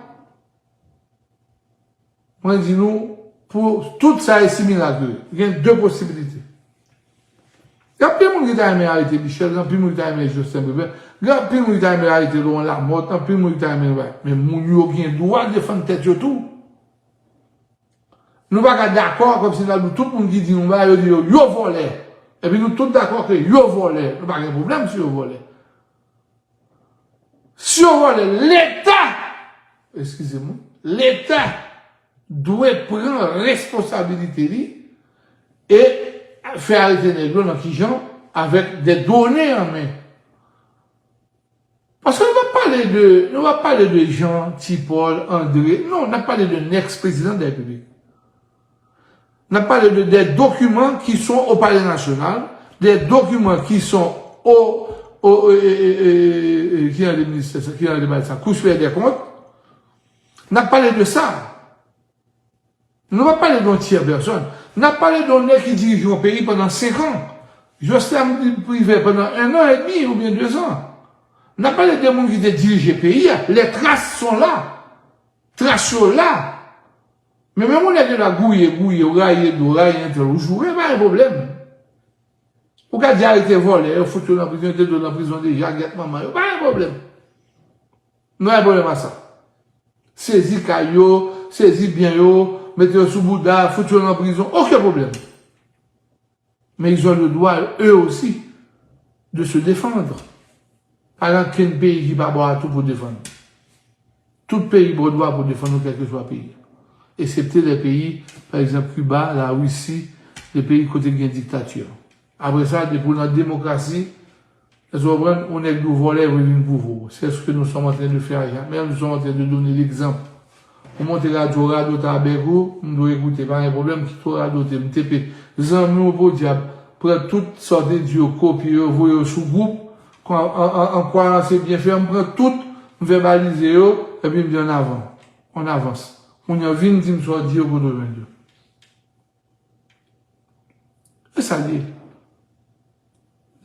mwen di nou, pou tout sa e similak yo ye. Gen de posibilite. Gen anpil moun ki ta renmen arete Michel, gen anpil moun ki ta renmen Jocelyn Privert, gen anpil moun ki ta renmen arete Laurent Lamothe, anpil moun ki ta renmen bay. Men moun yo gen dwa defann tèt yo tou. Nou pa ka dakò kòmsi n ap di tout moun ki di yon bagay, yo di yo, yo vòlè. Epi nou tout dakò ke yo vòlè. Nou pa gen pwoblèm si yo vòlè. Si yo vòlè, Leta, eskize mwen, Leta dwe pran responsabilite li e fè arete nèg yo nan kijan avèk de done an men. Paske nou p ap pale de, nou p ap pale de Jean, Ti Paul, André. Non, n ap pale de ex-président de la République. N ap pale de, de documents qui sont au Palais National, des documents qui sont au, au, e, e, e, e, e, ki nan le ministè sa, ki nan le bagay sa, Cour supérieure des comptes. N ap pale de sa. Nou p ap pale de yon tyè pèsòn. N ap pale de yon nèg ki dirije yon peyi pandan senk an. Jocelyn Privert pandan en an edmi oubyen de zan. N ap pale de moun ki te dirije peyi a. Les traces sont là. Tras yo la. Men menm yon nèg yo la gouye, gouye, ou rayi Edo, ou rayi entèl, ou joure, pa gen pwoblèm. Ou ka di arete vòlè, yo fout yo nan prizon, yo te dwe nan prizon deja, gyèt manman yo, pa gen pwoblèm. Nou pa gen pwoblèm a sa. Sezi kay yo, sezi byen yo, mete yo sou bouda, fout yo nan prizon, okenn pwoblèm. Mais ils ont le droit, eux aussi, de se défendre. Pa gen okenn peyi ki pa ba w atou pou defann ou. Tout peyi ba w dwa pou defann ou, kèlkeswa peyi a. Eksepte lè peyi, pa egzanp, Kiba, Larisi, de peyi kote gen diktati. Apre sa, depi w nan demokrasi, èske w konprann, yon nèg di w vòlè, vle vin pou vre w. C'est ce que nous sommes en train de faire à Jamel, nous sommes en train de donner l'exemple. Ou monte radyo, radote avèk ou, m dwe ekoute, pa gen pwoblèm, kite w radote, m tepe. Zanmi w podyab, pran tout sa w te di yo, kopye yo, voye yo sou gwoup, an, an, an, an kwayan se byen fè, m pran tout, m vèbalize yo, epi m di ann avan, on avance. Kounye a vin di m sa w di yo, kote w jwenn yo. E sa l ye.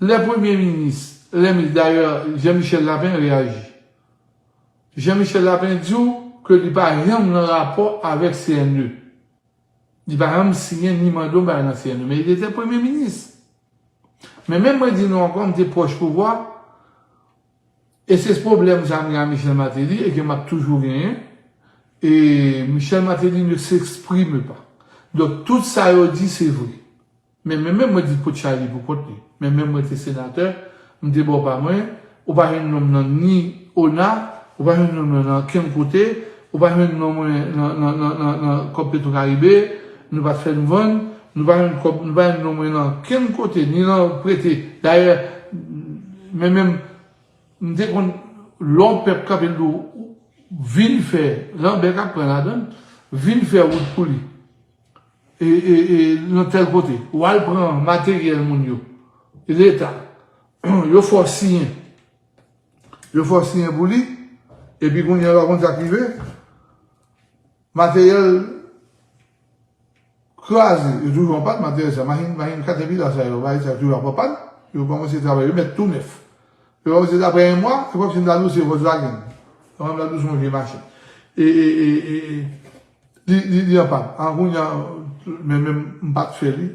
Lè premye minis, lè mi-, dayè, Jean Michel Lapin reyaji. Jean Michel Lapin di w, ke li pa janm nan rapò avèk C N E. Li pa janm siyen ni mande yon bagay nan C N E, men li te premye minis. Men menm mwen di nou ankò, m te pwòch pouvwa, e se pwoblèm sa m gen a Michel Martelly e ke m ap toujou genyen. Et Michel Martelly ne s'exprime pas. Donk, tout sa yo di, se vre. Men, men menm mwen di potchay li pou kont li. Men menm mwen te senatè, m te bò pa mwen, ou pa jwenn non m nan ni ona, ou pa jwenn non m nan okenn kote, ou pa jwenn non mwen nan, nan, nan, nan, nan kòb Petro Caribe, nou pa t fè n vann, nou pa jwenn kòb, nou pa jwenn non mwen nan okenn kote, ni nan prete. Dayè, men menm, m te konn lè yon pèp kanpe l di w, vin fè, Lanbè k ap pran ladan l, vin fè wout pou li. E, e, e, nan tèl kote. Ou al pran materyèl moun yo. E Leta. Yo fè w siyen. Yo fè w siyen pou li. Epi kounye a, ou konn sa k rive. Materyèl kraze. Yo toujou an pann, materyèl sa. Machin, machin katapila sa yo, bagay sa yo toujou ap an pann. Yo kòmanse travay, yo met tou nèf. Yo kòmanse apre yon mwa, yo kòmanse m ta di w se Volkswagen. Kòmanse m ta di w se yon vye machin. E, e, e, e, e, li, li, li an pann. An kounye a, men menm m pa t fè li.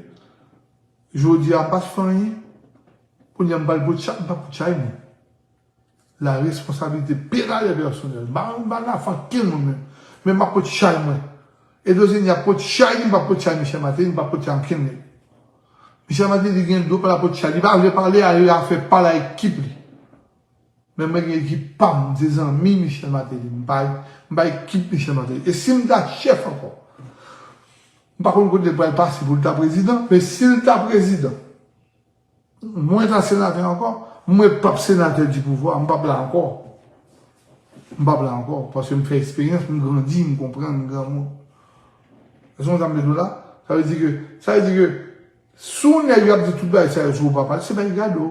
Jodi a, m pa t fè anyen. Kounye a, m pral pot chay, m pa pot chay mwen. La responsabilité pénale est personnelle. M pa, m pa nan afè ankenn moun menm. Men m ap pot chay mwen. Edozeni ap pot chay li, m pa pot chay Michel Martelly, m pa pot chay ankenn nèg. Michel Martelly gen dwa pa la pot chay. Li pa vle pale, ale afè pa la ekip li. Men mwen gen ekip pa m, m se zanmi Michel Martelly. M pa, m pa ekip Michel Martelly. E si m ta chèf ankò, m pa konn kote l pral pase pou l ta prezidan, men si l ta prezidan, mwen ta senatè ankò, mwen p ap senatè di pouvwa, m p ap la ankò. M p ap la ankò, paske m fè eksperyans, m grandi, m konprann, m granmoun. Èske w konn sa m vle di w la? Sa vle di ke, sa vle di ke, si yon nèg yo ap di tout bagay sa yo sou ou papa, se pa gade w.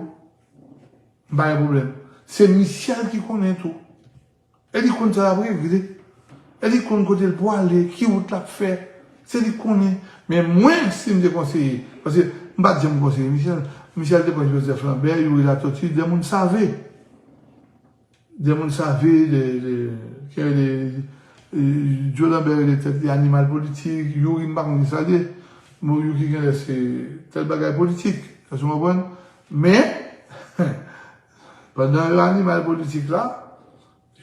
M pa gen pwoblèm. Se Michel ki konnen tou. E li konn sa l ap regle. E li konn kote l pwale, ki wout l ap fè. Se li k konnen. Men mwen, si m te konseye, paske m pa t janm konseye Michel. Michel te pran Joseph Lambert, Youri Latortue, de moun save. De moun save, de, de, ke de, e, Joe Lambert rele tèt li animal politik, Youri m pa konn ki sa l ye. Bon, Youri genlè se tèl bagay politik. Èske w konprann? Men, pandan yo animal politik la,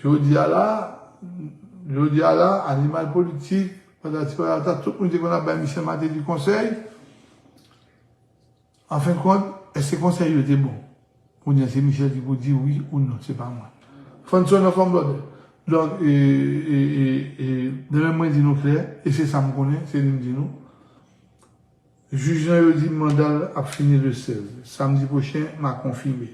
jodi a la, jodi a la, animal politik, patati patata, tout moun te konn ap bay Michel Martelly konsèy. Anfendkont, èske konsèy yo te bon? Oubyen se Michel ki pou di wi ou non, se pa mwen. Fanson nan fòm lòd. Donk, e, e, e, e, de menm mwen di nou klè, e se sa m konnen, se li m di nou. Jij lan yo di manda l ap fini le sèz. Samdi pwochen, m a konfime.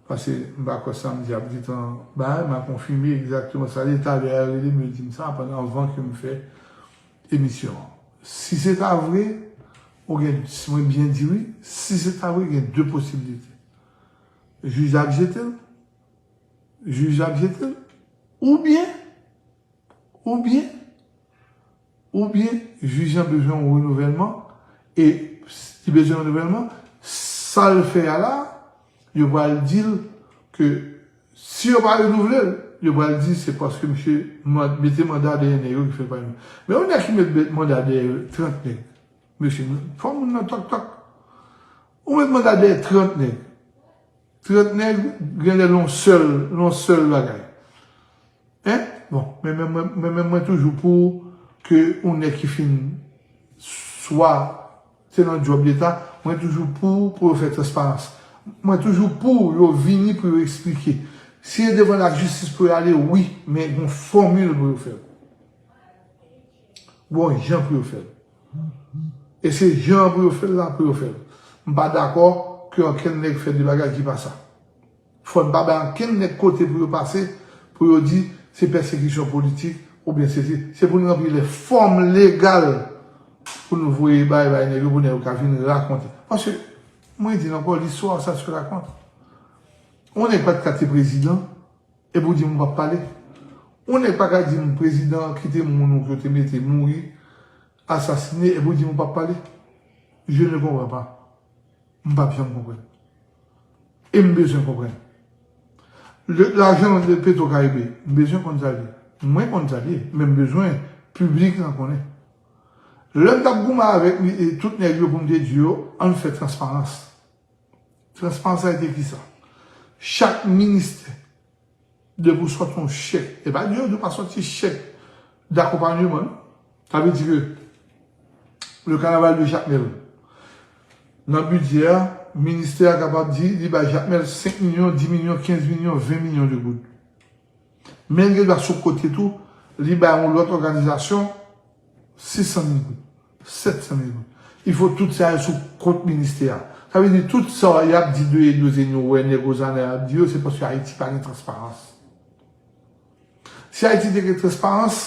Paske m pa kwè samdi ap gentan bay, m a konfime egzakteman sa l ye. Talè a yo rele m, yo di m sa pandan, anvan ke m fè emisyon an. Si se ta vre, ou gen, si mwen byen di wi, si se ta vre, gen de posiblite. Jij la ap jete l, jij la ap jete l, oubyen, oubyen, oubyen jij lan bezwen yon renouvèlman, e li bezwen yon renouvèlman, sa l fè a la, yo pral di l ke si yo pa renouvle l, yo pral di se paske misye man-, mete manda dèyè nèg yo ki fè l pa renouvle. Men yon nèg ki met, met manda dèyè trant nèg, mesye, fò moun nan tòk tòk. Ou met manda dèyè trant nèg. Trant nèg, genlè l yon sèl, l yon sèl bagay. Hein? Bon, men, men, men, men, men mwen toujou pou ke yon nèg ki fin swa se nan djòb leta, mwen toujou pou, pou yo fè transparans. Mwen toujou pou yo vini pou yo eksplike. Si e devan lajistis pou yo ale, wi, men gon fòmil pou yo fè l. Gon jan pou yo fè l. E se jan pou yo fè l la, pou yo fè l. M pa dakò ke ankenn nèg fè de bagay ki pa sa. Fò n pa bay ankenn nèg kote pou yo pase, pou yo di se pèsekisyon politik, oubyen se, se, se pou n ranpli lè fòm legal pou nou voye bay, bay nèg yo, pou nèg yo ka vin rakonte. Paske, mwen di n ankò, l'histoire, ça se raconte. Yon nèg pa t ka te prezidan, epi w di m ou p ap pale. Yon nèg pa ka di m prezidan an kite moun ou ke w te mete mouri, asasine, epi w di m ou p ap pale. Je ne comprends pas. M p ap janm konprann. E m bezwen konprann. Le, lajan de Petro Caribe, m bezwen konn sa l ye. Mwen konn sa l ye, men m bezwen piblik lan konnen. Lè m t ap goumen avèk li, e tout nèg yo pou m te di yo, ann fè transparans. Transparans sa te kisa? Chak ministè, depi w sòti yon chèk, e pa di yo, yo pa sòti chèk d'akonpanyeman, non. Sa vle di ke le carnaval de Jakmèl, nan bidjè a, ministè a kapab di li bay Jakmèl senk milyon, dis milyon, kenz milyon, ven milyon de goud. Men l gen dwa sou kote tou, li bay yon lòt òganizasyon sis san mil goud, sèt san mil goud. Il faut tout sa yo sou kont ministè a. Sa vle di tout sa y ap di de Edozeni, ou wè nèg Ozana y ap di yo, se paske Ayiti pa gen transparans. Si Ayiti te gen transparans,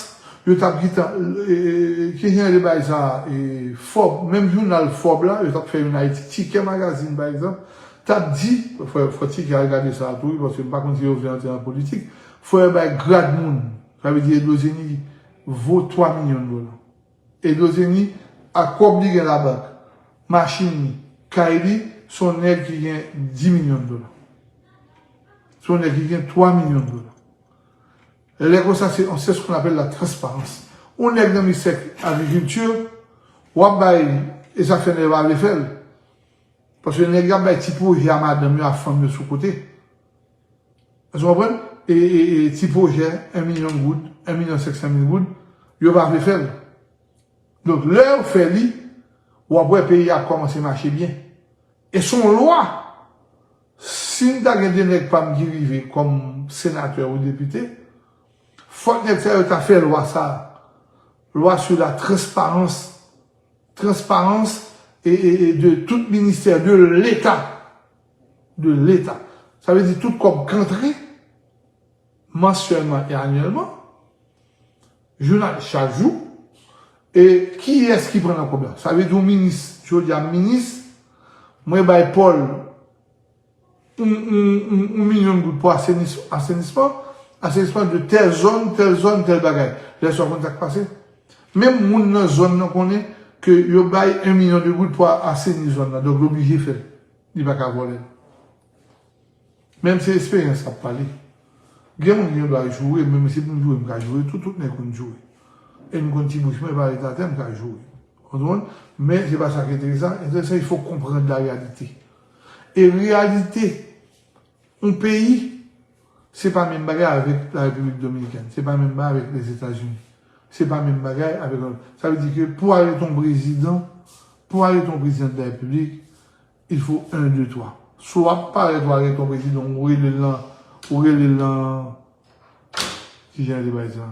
yo t ap gentan, e, e, e, ki jan de bagay sa, e, Forbes, menm jounal Forbes la, yo t ap fè youn Ayiti, Tikè Magazine, pa egzanp, t ap di, fò, fò Tikè al gade sa tou, wi, paske m pa konn si yo vle antre nan politik, fò yo bay grad moun. Sa vle di Edozeni vo twa milyon dola. Edozeni, ak kòb li gen labank, machin li, kay li, se yon nèg ki gen dis milyon dola. Se yon nèg ki gen twa milyon dola. Lè konsa, se, c'est ce qu'on appelle la transparence. Yon nèg nan ministè agrikilti, w ap bay, e sa fè nèg yo pa vle fè l. Paske nèg yo ap bay ti pwojè a madanm yo, a fanm yo sou kote. Èske w konprann? E, e, e ti pwojè, en milyon goud, en milyon senk san mil goud, yo pa vle fè l. Donk, lè yo fè li, w ap wè peyi a ap kòmanse mache byen. E se yon lwa. Si m ta gen de nèg pa m ki rive kòm senatè ou depite, fòk nèg sa yo ta fè lwa sa a. Lwa sur la transparence. Transparence e, e, e de tout ministè de Leta. De Leta. Sa vle di tout kòb k antre, mansyèlman e anyèlman, jounal chak jou, e kiyès ki pran nan kòb la? Sa vle di yon minis, jodi a minis, mwen bay Paul yon, yon, yon, yon milyon goud pou asenis-, asenisman, asenisman de tèl zòn, tèl zòn, tèl bagay. Lè sa w konn sa k pase? Menm moun nan zòn nan konnen ke yo bay en milyon de goud pou a-, aseni zòn nan, donk l oblije fè l. Li pa ka vòlè l. Menm se esperyans k ap pale. Gen moun ki gen dwa joure, men si pou m joure, m ka joure tou, tout nèg konn joure. E m konn ti bouch mwen, pa ret atè, m ka joure. Ou konprann? Men se pa sa ki enteresan. Enteresan, il faut comprendre la réalité. E reyalite, yon peyi, se pa menm bagay avèk la Repiblik Dominikèn, se pa menm bagay avèk Lèzetazini, se pa menm bagay avèk, sa vle di ke pou w al ret yon prezidan, pou w al ret yon prezidan de la Repiblik, il faut un, deux, trois. Si w ap parèt, w al ret yon prezidan, ou rele l nan, ou rele l nan, ki jan de bagay sa?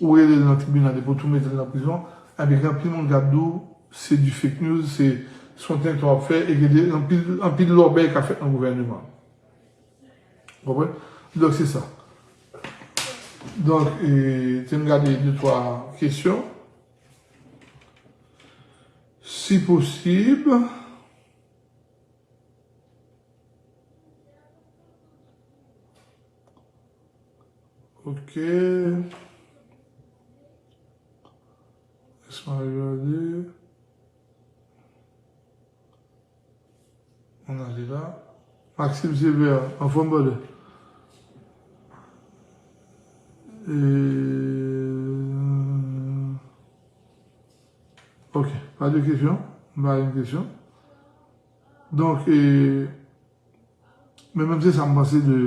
Ou rele l nan tribinal epi w tou mete l nan prizon, ebyen gen anpil moun k ap di w se du fake news, se, se yon tenten w ap fè, e gen de, anpil, anpil lòbèy k ap fèt nan gouvèneman an. Ou konprann? Donk, se sa. Donk, e, te m gade de twa kesyon. Si posib, Ok. Laisse-moi regarder. On a dit là. Maxime Sévère, anfòm, brother. E, ok, pa de kesyon. M pa gen kesyon. Donk, e, men menm se sa m panse de,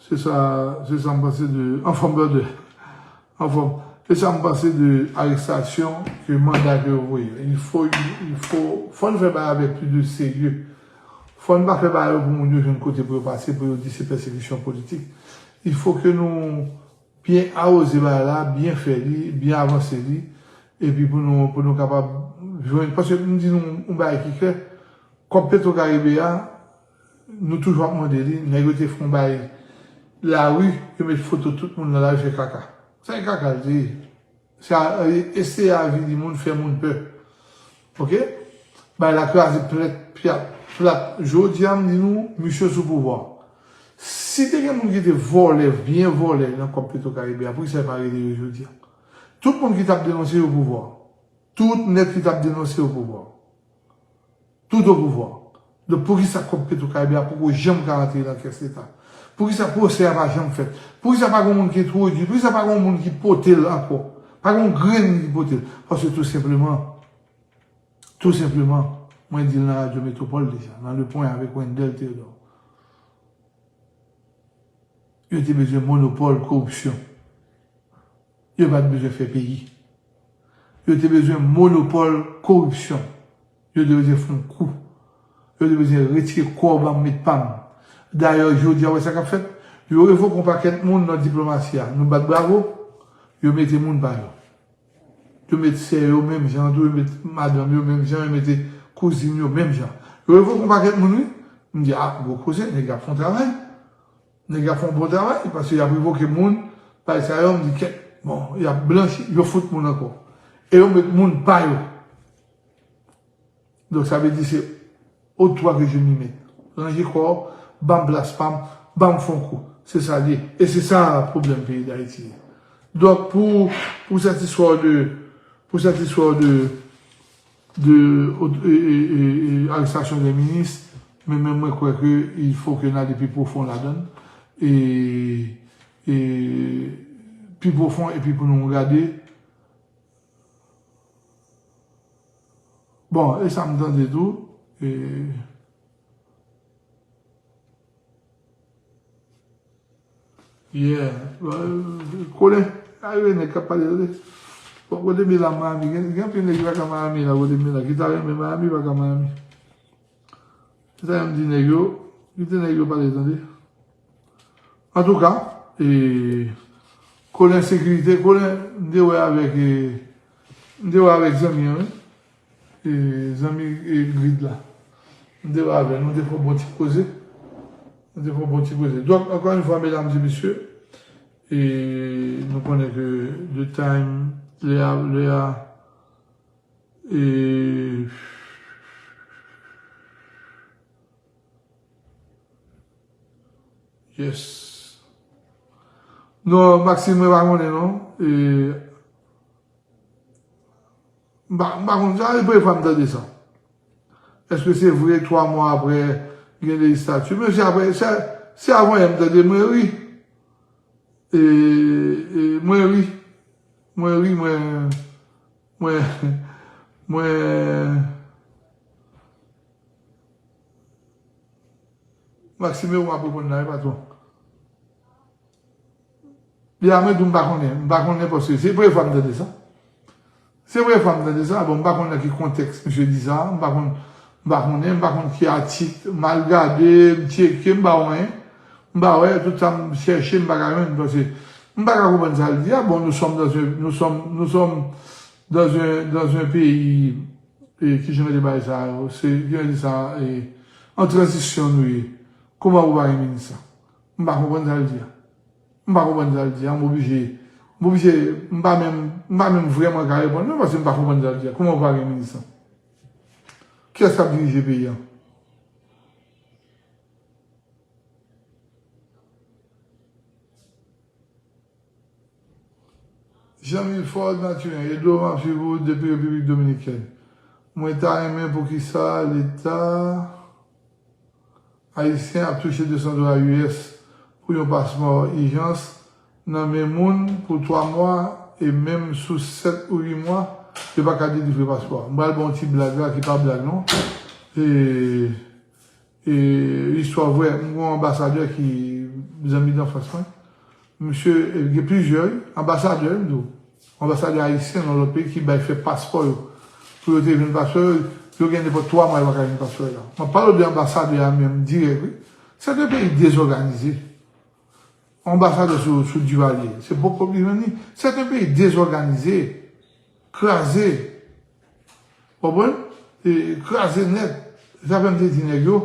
se sa, se sa m panse de, anfòm, brother. Anfòm. Se sa m panse de arestasyon ke manda ke yo voye. Il faut, il faut, fò n fè bagay avèk plis de serye. Fò n pa fè bagay yo pou moun yo jwenn kote pou yo pase, pou yo di se pèsekisyon politik. Il faut que nou byen awoze bagay la, byen fè li, byen avanse li, epi pou nou, pou nou kapab jwenn, paske m di nou yon bagay ki klè, kòb Petro Karibe a, nou toujou ap mande li, nèg yo te fè yon bagay lari, yo met foto tout moun nan lari fè kaka. Sa e kaka l te ye. Sa, e, eseye avili moun, fè moun pè. Ok? Bay la kraze plèt, pyat, plat. Jodi a, m di nou, misye sou pouvwa. Si te gen moun ki te vòlè, byen vòlè nan kòb Petro Karibe a, poukisa yo pa rele yo jodi a? Tout moun ki t ap denonse yo pouvwa. Tout nèg ki t ap denonse yo pouvwa. Tout o pouvwa. Donk, poukisa kòb Petwokaribe a poko janm ka rantre nan kès Leta? Poukisa pwosè a pa janm fèt? Poukisa pa gen moun ki entwodui? Poukisa pa gen moun ki pote l ankò? Pa gen grenn ki pote l. Paske tou senpleman, tou senpleman, mwen di l nan Radyo Metropole deja, nan Le Point avèk Wendell Theodore. Yo te bezwen monopòl koripsyon. Yo pa t bezwen fè peyi. Yo te bezwen monopòl koripsyon. Yo te bezwen fè yon kou. Yo te bezwen retire kòb an met pa m. Dayè, jodi a, wè sa k ap fèt? Yo revoke yon pakèt moun nan diplomasi a. Nou bat bravo. Yo mete moun pa yo. Yo met sè yo menm jan tou, yo met madanm yo menm jan, yo mete kouzin yo menm jan. Yo revoke yon pakèt moun, wi. M di, a, gwo koze, nèg ap fè yon travay. Nèg ap fè yon bon travay, paske y ap revoke moun, bagay sa yo, m di, kèt, bon, y ap blanchi, yo fout moun ankò. E yo met moun pa yo. Donk, sa vle di se au toi que je m'y mette. Ranje kò w, ban m plas pa m, ban m fè yon kou. Se sa l ye. E se sa pwoblèm peyi Dayiti ye. Donk, pou, pou cette histoire de, pour cette histoire de, de, e, e, e, e, arrestation des ministres, men, men mwen kwè ke il faut que n ale pi pwofon ladan l. E, e, pi pwofon, epi pou nou gade. Bon, e sa m tande tou. E, yeah. Bon, Kolen, arive nèg k ap pale, tande. Bon, kote Mila Miami? Gen, gen anpil nèg ki pa ka Miami la, kote Mila. Ki ta renmen Miami, pa ka Miami. Se sa yo m di nèg yo, kite nèg yo pale, tande. Antouka, e, Kolen sekirite, Kolen, m te wè avèk, e, m te wè avèk zanmi an, wi. E, zanmi, e, Grid la. M te wè avè l, nou te fè yon bon ti koze. Nou te fè yon bon ti koze. Donk, encore une fois, mesdames et messieurs, e, nou konnen ke the time, lè a, lè a, E, yes. Non, Maxime, mwen pa konnen, non. E, m pa, m pa konn sa, e premye fwa m tande sa. Èske se vre, twa mwa apre, gen lejistati? Men se apre, se, se avan yè m tande, mwen ri. E, e, mwen ri. Mwen ri, mwen, mwen, mwen, Maxime, ou ap reponn la, wi, patwon. Li a mwen tou, m pa konnen. M pa konnen paske se premye fwa m tande sa. Se premye fwa m tande sa. Bon, m pa konn nan ki kontèks misye di sa. M pa konn, m pa konnen, m pa konn ki atik. M al gade, m tcheke, m pa wè anyen. M pa wè, tout sa m chèche, m pa ka jwenn. Paske m pa ka konprann sa l di a. Bon, nous sommes dans un, nous sommes, nous sommes dans un, dans un pays, e, ki jan de bagay sa yo, se, ki jan de sa, e, an tranzisyon nou ye. Kòman ou pa gen minis la? M pa konprann sa l di a. M pa konprann sa l di a, m oblije, m oblije, m pa menm, m pa menm vrèman ka reponn non, paske m pa konprann sa l di a. Kòman ou pa gen minis lan? Kiyès k ap dirije peyi a? Jean Milford Mathurin, Edo, m ap swiv ou depi Repiblik Dominikèn. Mwen ta renmen poukisa Leta ayisyen ap touche de san dola U S pou yon paspò ijans nan men moun pou twa mwa e menm sou sèt ou uit mwa, yo pa ka delivre paspò a. M pral ba w yon ti blag la ki pa blag non. E, e, istwa vrè, m gen yon anbasadè ki zanmi danfans mwen. Misye, e, gen plizyè, wi, anbasadè, wi, m di w. Anbasadè ayisyen nan lòt peyi ki bay fè paspò yo. Pou yo te jwenn paspò yo, yo gen nenpòt twa mwa yo pa ka jwenn paspò yo la. M ap pale w de anbasadè a menm dirèk, wi. C'est un pays désorganisé. Anbasadè sou, sou Duvalier. Se poko li menm ni. C'est un pays désorganisé. Kraze. Ou konprann? E kraze nèt. E sa fè m te di nèg yo.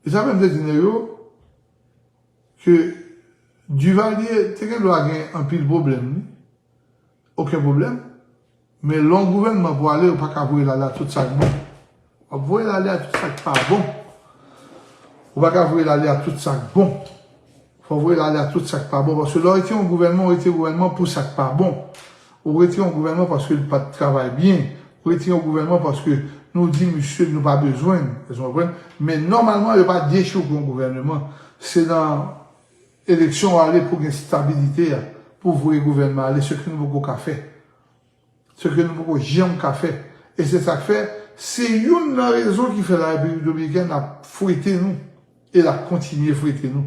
E sa fè m te di nèg yo. Ke Duvalier te gen dwa gen anpil pwoblèm, wi. Okenn pwoblèm. Men lè yon gouvènman pou ale, ou pa ka voye l ale a tout sa k bon. W ap voye l ale a tout sa k pa bon. Ou pa ka voye l ale a tout sa k bon. Fò w voye l ale a tout sa k pa bon. Paske lè w retire yon gouvènman, ou retire gouvènman pou sa k pa bon. Ou retire yon gouvènman paske l pa t travay byen. Ou retire yon gouvènman paske Nou di misye nou pa bezwen l, èske w konprann? Men nòmalman, yo pa dechouke yon gouvèneman. Se nan eleksyon w ale pou gen estabilite a, pou voye gouvènman ale, se ke nou poko ka fè. Se ke nou poko janm ka fè. E se sa k fè, se youn nan rezon ki fè Larepiblik Dominikèn ap fwete nou. E l ap kontinye fwete nou.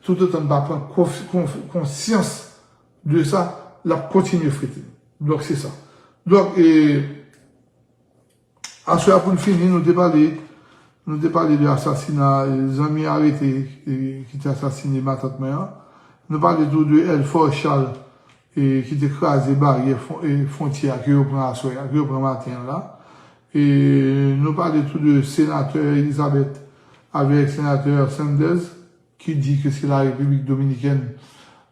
Toutotan n pa pran konf- konf- konsyans de sa, l ap kontinye fwete nou. Donk, se sa. Donk, e, aswè a pou n fini, nou te pale, nou te pale de asasina, e, zanmi arete, e, ki te asasine matant mwen an. Nou pale tou de Elfort Charles, e, ki te kraze baryè fwon- e, fwontyè a, ke yo pran aswè a, ke yo pran maten an la. E nou pale tou de senatè Elizabeth avèk senatè Sanders, ki di ke se Larepiblik Dominikèn,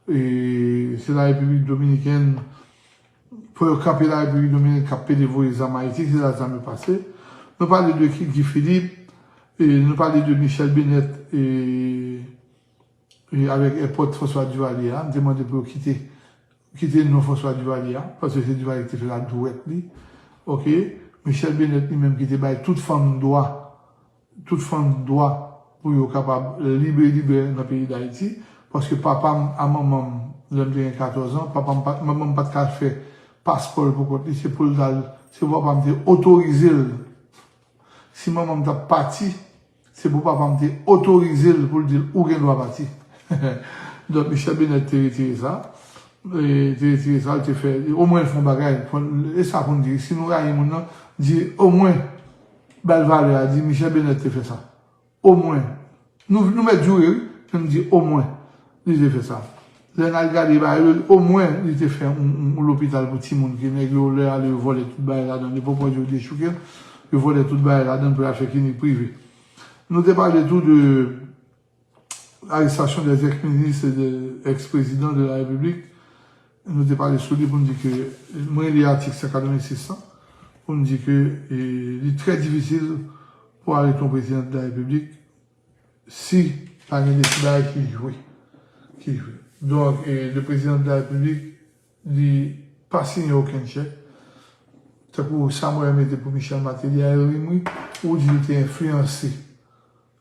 e, se Larepiblik Dominikèn, pou yo kanpe Larepiblik Dominikèn k ap pede voye zam Ayiti, se la zam yo pase. Nou pale de Guy Philippe, e nou pale de Michèle Bennett, e, e avèk èpòt François Duvalier a, nou te mande pou yo kite, kite non François Duvalier a, paske se Duvalier ki te fè la dwèt li. Oke? Michèle Bennett li menm ki te bay tout fanm dwa, tout fanm dwa pou yo kapab libre, libre nan peyi Dayiti. Paske papa m a manman m, lè m te gen katòz an, papa m pa, manman m pa t ka fè paspò l pou kont li, se pou l t al, se pou papa m te otorize l. Si manman m t ap pati, se pou papa m te otorize l pou l di l, "Ou gen dwa pati." Donk, Michèle Bennett te retire sa. E, te retire sa, l te fè, omwen l fè yon bagay. Fò n, e sa pou n di, si nou rayi moun nan, di, omwen, ba l valè a, di, Michèle Bennett te fè sa. Omwen. Nou, nou mèt joure, wi, men m di, omwen, li te fè sa. Lè n al gade bagay yo, omwen, li te fè yon, yon, yon lopital pou timoun, ke nèg yo, lè ale, yo vòlè tout bagay ladan, yo poko di yo dechouke l, yo vòlè tout bagay ladan pou y al fè klinik prive. Nou te pale tou de arrestation des ex-ministres et des ex-présidents de la République. Nou te pale sou li pou n di ke, mwen li atik san katrevensis lan, pou n di ke, e, li trè difisil pou arete yon prezidan de la Repiblik si pa gen de ti bagay ki jwe. Ki jwe. Donk, e, le président de la République, li pa siyen okenn chèk. Tankou sa mwen mete pou Michel Martelly a, Elie Mouy, ou di li te enfliyanse.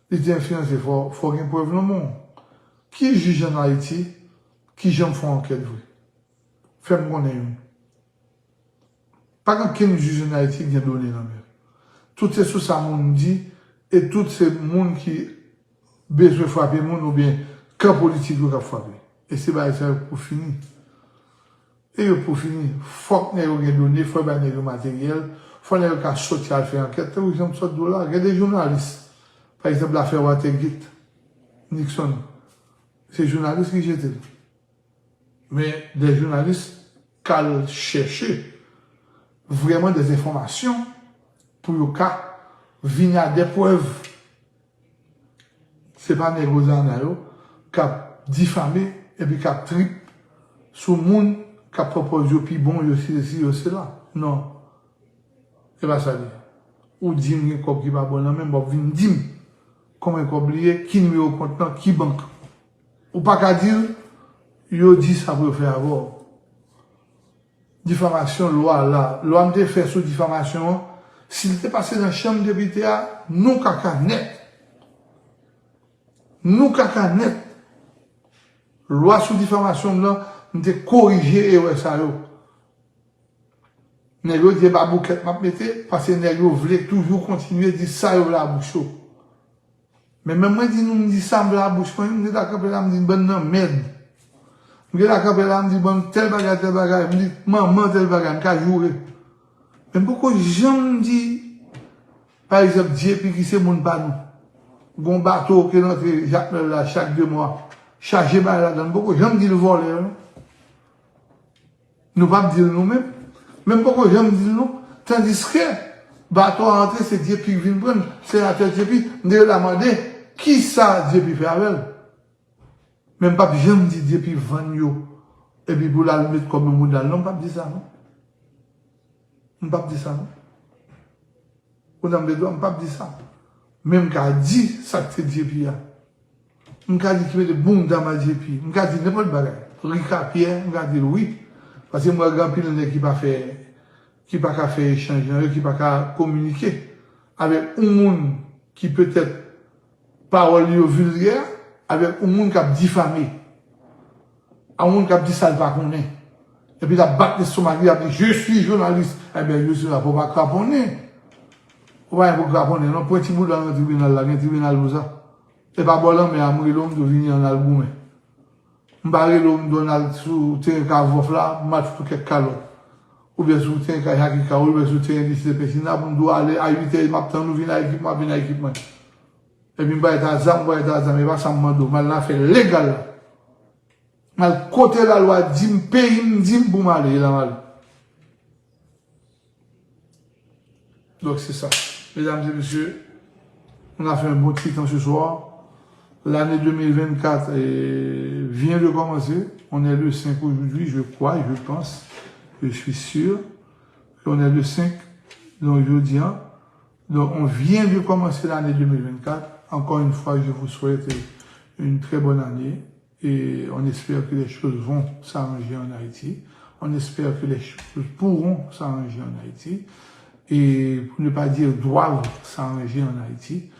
Li te enfliyanse, fò, fò gen prèv nan men w. Ki jij ann Ayiti ki janm fè yon ankèt vre? Fè m konnen youn. Pa gen okenn jij ann Ayiti ki gen done nan men l. Tout se sou sa moun di, e tout se moun ki bezwen frape moun oubyen kan politik yo k ap frape. E se bagay sa yo k pou fini. E yo pou fini. Fòk nèg yo gen done, fòk bay nèg yo materyèl, fòk nèg yo ka soti al fè ankèt. Tankou jan m sot di w la, gen de jounalis. Pa egzanp, lafè Watergate, Nixon. Se jounalis ki jete l. Men de jounalis k al chèche vrèman de enfòmasyon pou yo ka vini a de prèv. Se pa nèg Ozana yo k ap difame epi k ap trip sou moun k ap pran pòz yo pi bon, yo sesi, yo sela. Non. E pa sa li ye. Ou di m gen kòb ki pa bon nan men m, w ap vin di m konbyen kòb li ye, ki nimewo kont lan, ki bank. Ou pa ka di l, yo di sa pou yo fè avè w. Difamasyon, lwa la, lwa m te fè sou difamasyon an, si l te pase nan chanm depite a, nou kaka nèt. Nou kaka nèt. Lwa sou difamasyon m nan, m te korije erè sa yo. Nèg yo di e ba boukèt m ap mete, paske nèg yo vle toujou kontinye di sa yo vle a bouch yo. Men menm mwen di nou, m di sa m vle a bouch mwen, m gentan kanpe la, m di bann nan mèd. M gentan kanpe la, m di bann tèl bagay, tèl bagay, m di manman tèl bagay, m ka joure. Men m poko janm di, pa egzanp, Dyepi ki se moun pa nou. Gon bato ke rantre Jakmèl la chak de mwa, chaje bagay ladan l, m poko janm di l vòlè, non. Nou p ap di l nou menm. Men m poko janm di l non. Tandiske bato a rantre, se Dyepi k vin pran l. Senatè Dyepi, m te la mande, kisa Dyepi fè avè l? Men m p ap janm di Dyepi vann yo. Epi pou l al met kòb nan mouda l non, m p ap di sa non. M p ap di sa non. Ou nan bezwen, m p ap di sa. Men m ka di sa k te Dyepi a. M ka di ki mete bounda m a Dyepi. M ka di nenpòt bagay. Rika Pyè, m ka di l wi. Paske m wè gen anpil nèg ki pa fè, ki pa ka fè echanj nan yo, ki pa ka avèk yon moun ki petèt pawòl li yo vilgè, avèk yon moun k ap difame, a yon moun k ap di sa l pa konnen. Epi l ap bat lestomak li, l ap di, "Je suis journaliste." Ebyen, je suis là pou pa kraponnen. Ou pa gen pou kraponnen, non. Pran ti bouda nan tribinal la, gen tribinal pou sa. E pa bò lanmè a, m rele w, m di w vini, ann al goumen. M pa rele w, m di w ann al sou teren Kavòf la, m al fout kèk kalòt. Oubyen sou teren Kay Jakika, oubyen sou teren lise Pèsina, pou m di w ale a uit è, m ap tann ou vin a ekip mwen, ap vin a ekip mwen. Epi m parèt a zam, m parèt a zam, e pa sa m mande w, m al nan afè legal la. M al kote lalwa di m, peyi m di m pou m ale, e la m ale. Donc, c'est ça. Mesdames et messieurs, on a fait un bon petit temps ce soir. L'année deux mille vingt-quatre, euh, vient de commencer. On est le cinq aujourd'hui, je crois, je pense, je suis sûr qu'on est le cinq, donc jeudi, hein. Donc, on vient de commencer l'année deux mille vingt-quatre. Encore une fois, je vous souhaite une très bonne année. Et on espère que les choses vont s'arranger en Haïti. On espère que les choses pourront s'arranger en Haïti. Et pour ne pas dire doivent s'arranger en Haïti.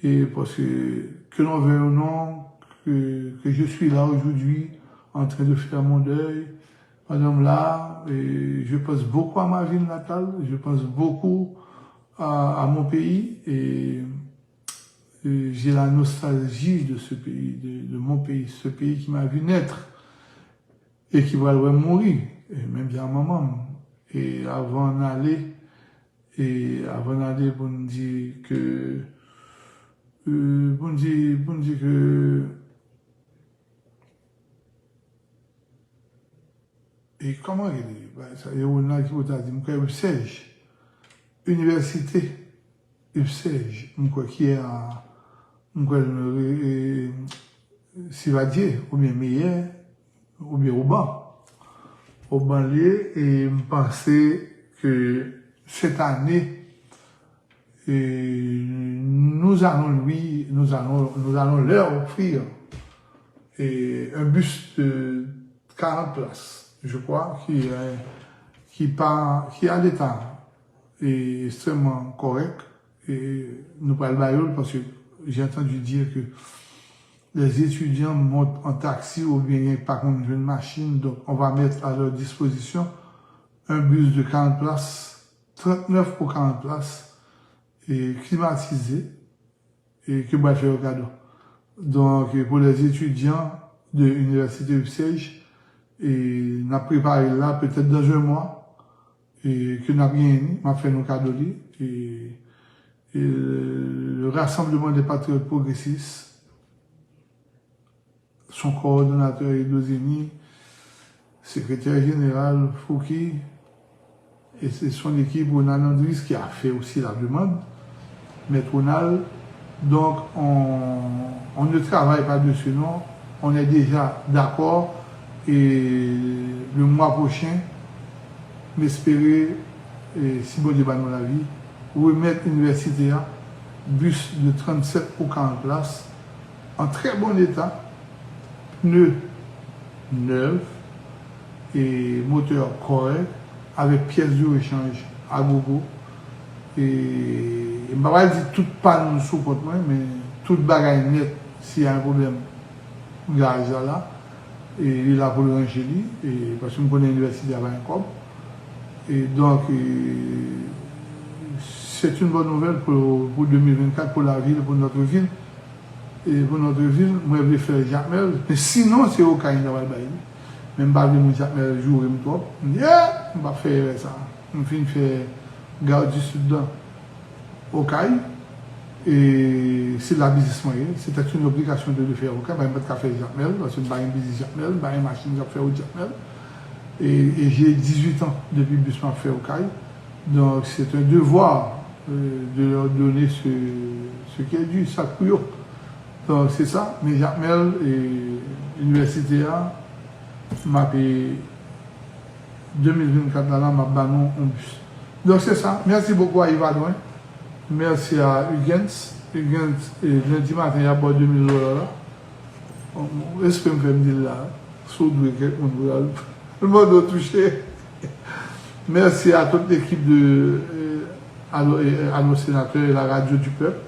Et parce que, que l'on veuille ou non, que, que je suis là aujourd'hui en train de faire mon deuil, madame là, et je pense beaucoup à ma ville natale, je pense beaucoup à, à mon pays, et euh, j'ai la nostalgie de ce pays, de, de mon pays, ce pays qui m'a vu naître et qui va le mouri, et même bien maman. Et avant d'aller, et avant d'aller, pour nous dire que, euh, pour nous dire, pour nous dire que, e kòman rele bagay sa? E Ronald ki pou ta di, m kwè Upsèj, inivèsite Upsèj, m kwè ki a, m kwè, e, Sivadye, oubyen Meyè, oubyen Oban. Oban l ye, e m panse ke cette année, et nous allons lui, nous allons, nous allons leur offrir, et un bus de quarante places, je crois, qui, euh, qui, par, qui a l'état est extrêmement correct. Et nous pral ba yo l, parce que j'ai entendu dire que les étudiants montent en taxi ou bien ils pa konn jwenn machin, donc on va mettre à leur disposition un bus de quarante places, trente-neuf ou quarante places, e klimatize, e ke m pral fè yo kado. Donk, e pou les étudiants de Université Upsège, e n ap prepare l la, petèt dans un mois, e ke n ap genyen li, m ap fè nou kado li, e, e le Rassemblement des Patriotes Progressistes, son coordonnateur Edo Zeni, sekretè jeneral Fouki, e se son ekip, Ronald Andris, ki a fè osi la demann, Mèt Ronald. Donk, on, on ne travay pa desi non, on è deja dakò, e le mwa pwochen, m espere, e si Bondye ba nou lavi, remèt inivèsite a bis de trannsèt ou karant plas, an trè bon eta, pne nèf, e motè kòrèk, avèk pyès de rechanj agogo. E, e m pa pral di tout pàn sou kont mwen, men tout bagay nèt, si y a un problème garaj la la, e li la pou l ranje li, e paske m konnen inivèsite a pa gen kòb. E donk, e, c'est une bonne nouvelle pour, pour deux mille vingt-quatre, pour la ville, pour notre ville. E pou notre ville, mwen vle fè Jakmèl, men sinon se Okay m ta pral bay li. Men m pa vle moun Jakmèl joure m twòp. M di, eh, m p ap fè erè sa. M fin fè Gare du Sud la Okay, e se la biznis mwen ye. C'était une obligation de le faire Okay, paske m pa t ka fè Jakmèl, paske m pa gen biznis Jakmèl, m pa gen machin k ap fè wout Jakmèl. E, e j'ai dix-huit ans depi bis m ap fè Okay. Donc, c'est un devoir, euh, de leur donner ce, ce qui est dû, sa k pou yo. Donk, se sa, men Jakmèl, e, inivèsite a, m ape, de mil vennkat la, la, m ap ba nou yon bis. Donk, se sa. Mèsi bokou a Yvadwen. Mèsi a Hugens. Hugens, e, lendi maten, y ap ba w de mil dola la. Bon, respè m fè m di l la. Si w dwe kèk moun pou y al mande w touche. Mèsi a tout lekip de, e, Allô, e, e, Allô Sénateur et la radio du peuple.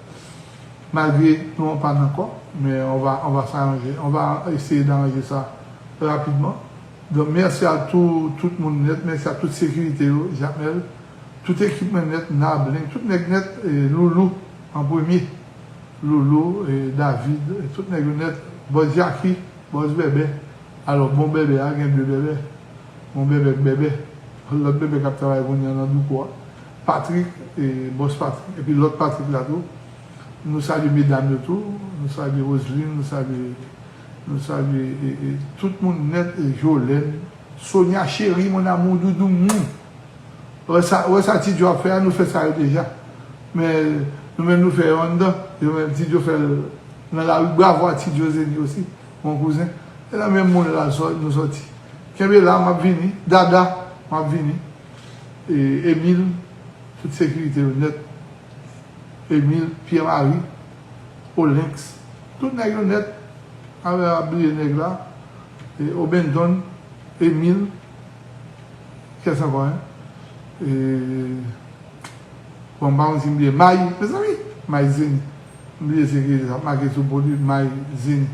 Malgré nou pa nan kò, men on va, on va s'arranger, on va essayer d'arranger ça rapidement. Donk, mèsi a tou, tout moun nèt, mèsi a tout sekirite yo, Jakmèl, tout ekip mwen nèt, Nableng, tout nèg nèt, e, Loulou an premye. Loulou, e, David, e, tout nèg yo nèt, Bòs Jaki, Bòs Bèbè. Alò, bon Bèbè a, gen de Bèbè. Bon Bèbè, Bèbè. Lòt Bèbè k ap travay kounye a nan Douko a. Patrik, e, Bòs Patrik, epi lòt Patrik la tou. Nou salye medam yo tou. Nou salye Roseline, nou salye, nou salye, e, e, tout moun nèt, e, Jolène. Sonia chérie, mon amour, doudou, mou. Wè sa, wè sa Ti Djo ap fè a, nou fè sa yo deja. Men nou menm nou fè yo anndan, yo menm Ti Djo fè l nan lari. Bravo a Ti Djo Zeni osi, mon kouzen. E nan menm moun la sò-, nou sòti. Kenbe la, m ap vini. Dada, m ap vini. E Emil, tout sekirite yo nèt. Emil, Pierre Marie, Olenx, tout nèg yo nèt. Avè a bliye nèg la. E Obendon, Emil, kiyès ankò, en? E, bon, m pa konn si m bliye. May, mezanmi, May Zeni. M bliye se ki sa, make sou po li, May Zeni.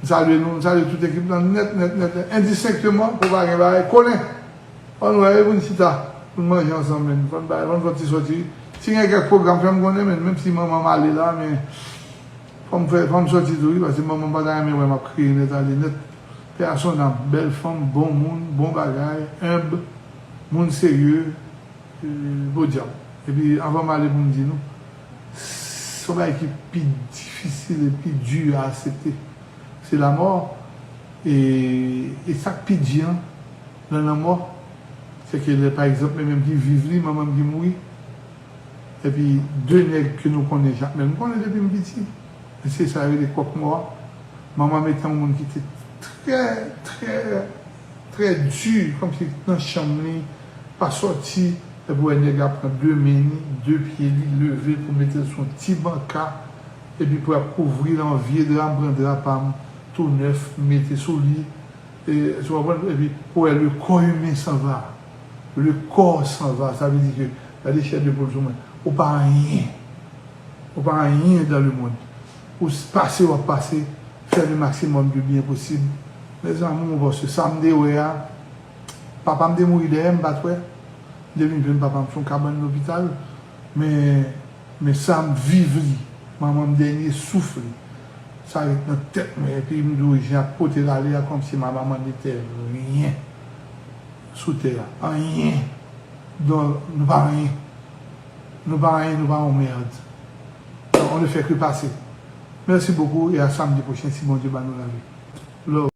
M salye nou, m salye tout ekip lan nèt, nèt, nèt, nèt. Endistenkteman, pou pa gen bagay. Konnen, fò n wè, e pou n chita, pou n manje ansanm, men. Fò n bay, fò n fè yon ti sòti. Si gen kèk pwogram, fè m konnen, men, menm si manman m ale la, men fò m fè, fò m sòti tou, wi, paske manman m pa ta renmen wè m ap kriye nèt ale nèt. Pè a son nam, bèl fanm, bon moun, bon bagay, enb, moun serye, e, podyab. Epi, anvan m ale pou m di nou, se yon bagay ki pi difisil e pi di a aksepte. Se lamò. E, e sa k pi di an, nan lanmò, se ke lè, pa egzanp, men menm ki viv li, manman m ki mouri, epi de nèg ke nou konnen, Jakmèl, m konnen depi m piti. Mesye sa yo rele kòk mò a. Manman m te yon moun ki te trè, trè, trè di, kòmsi nan chanm li, pa sòti, epi w wè nèg la pran de men li, de pye li, leve pou mete l sou yon ti banka, epi pou ap kouvri l an vye dra, m pran dra pa m, tou nèf, m mete sou li, e, tu comprends? Epi pou wè le corps humain s'en va. Le corps s'en va, sa vle di ke, gade chè de poul sou mwen, ou pa anyen. Ou pa anyen dans le monde. Ou s-, pase w ap pase, fè le maximum de bien posib. Mes amours, paske sa m te wè a, papa m te mouri dèyè m, m pa t wè. M te vin jwenn papa m sou yon kabann lopital. Men, men sa m viv li, manman m dènye souf li, sa ret nan tèt mwen. Epi m di w, jan y ap pote l ale a, kòmsi manman m n'était rien sou tè a. Anyen. Donk, nou pa anyen. Nou pa anyen, nou pa yon mèd. Donk, on ne fait que passer. Merci beaucoup et à samedi prochain, si Bondye ba nou lavi. Love.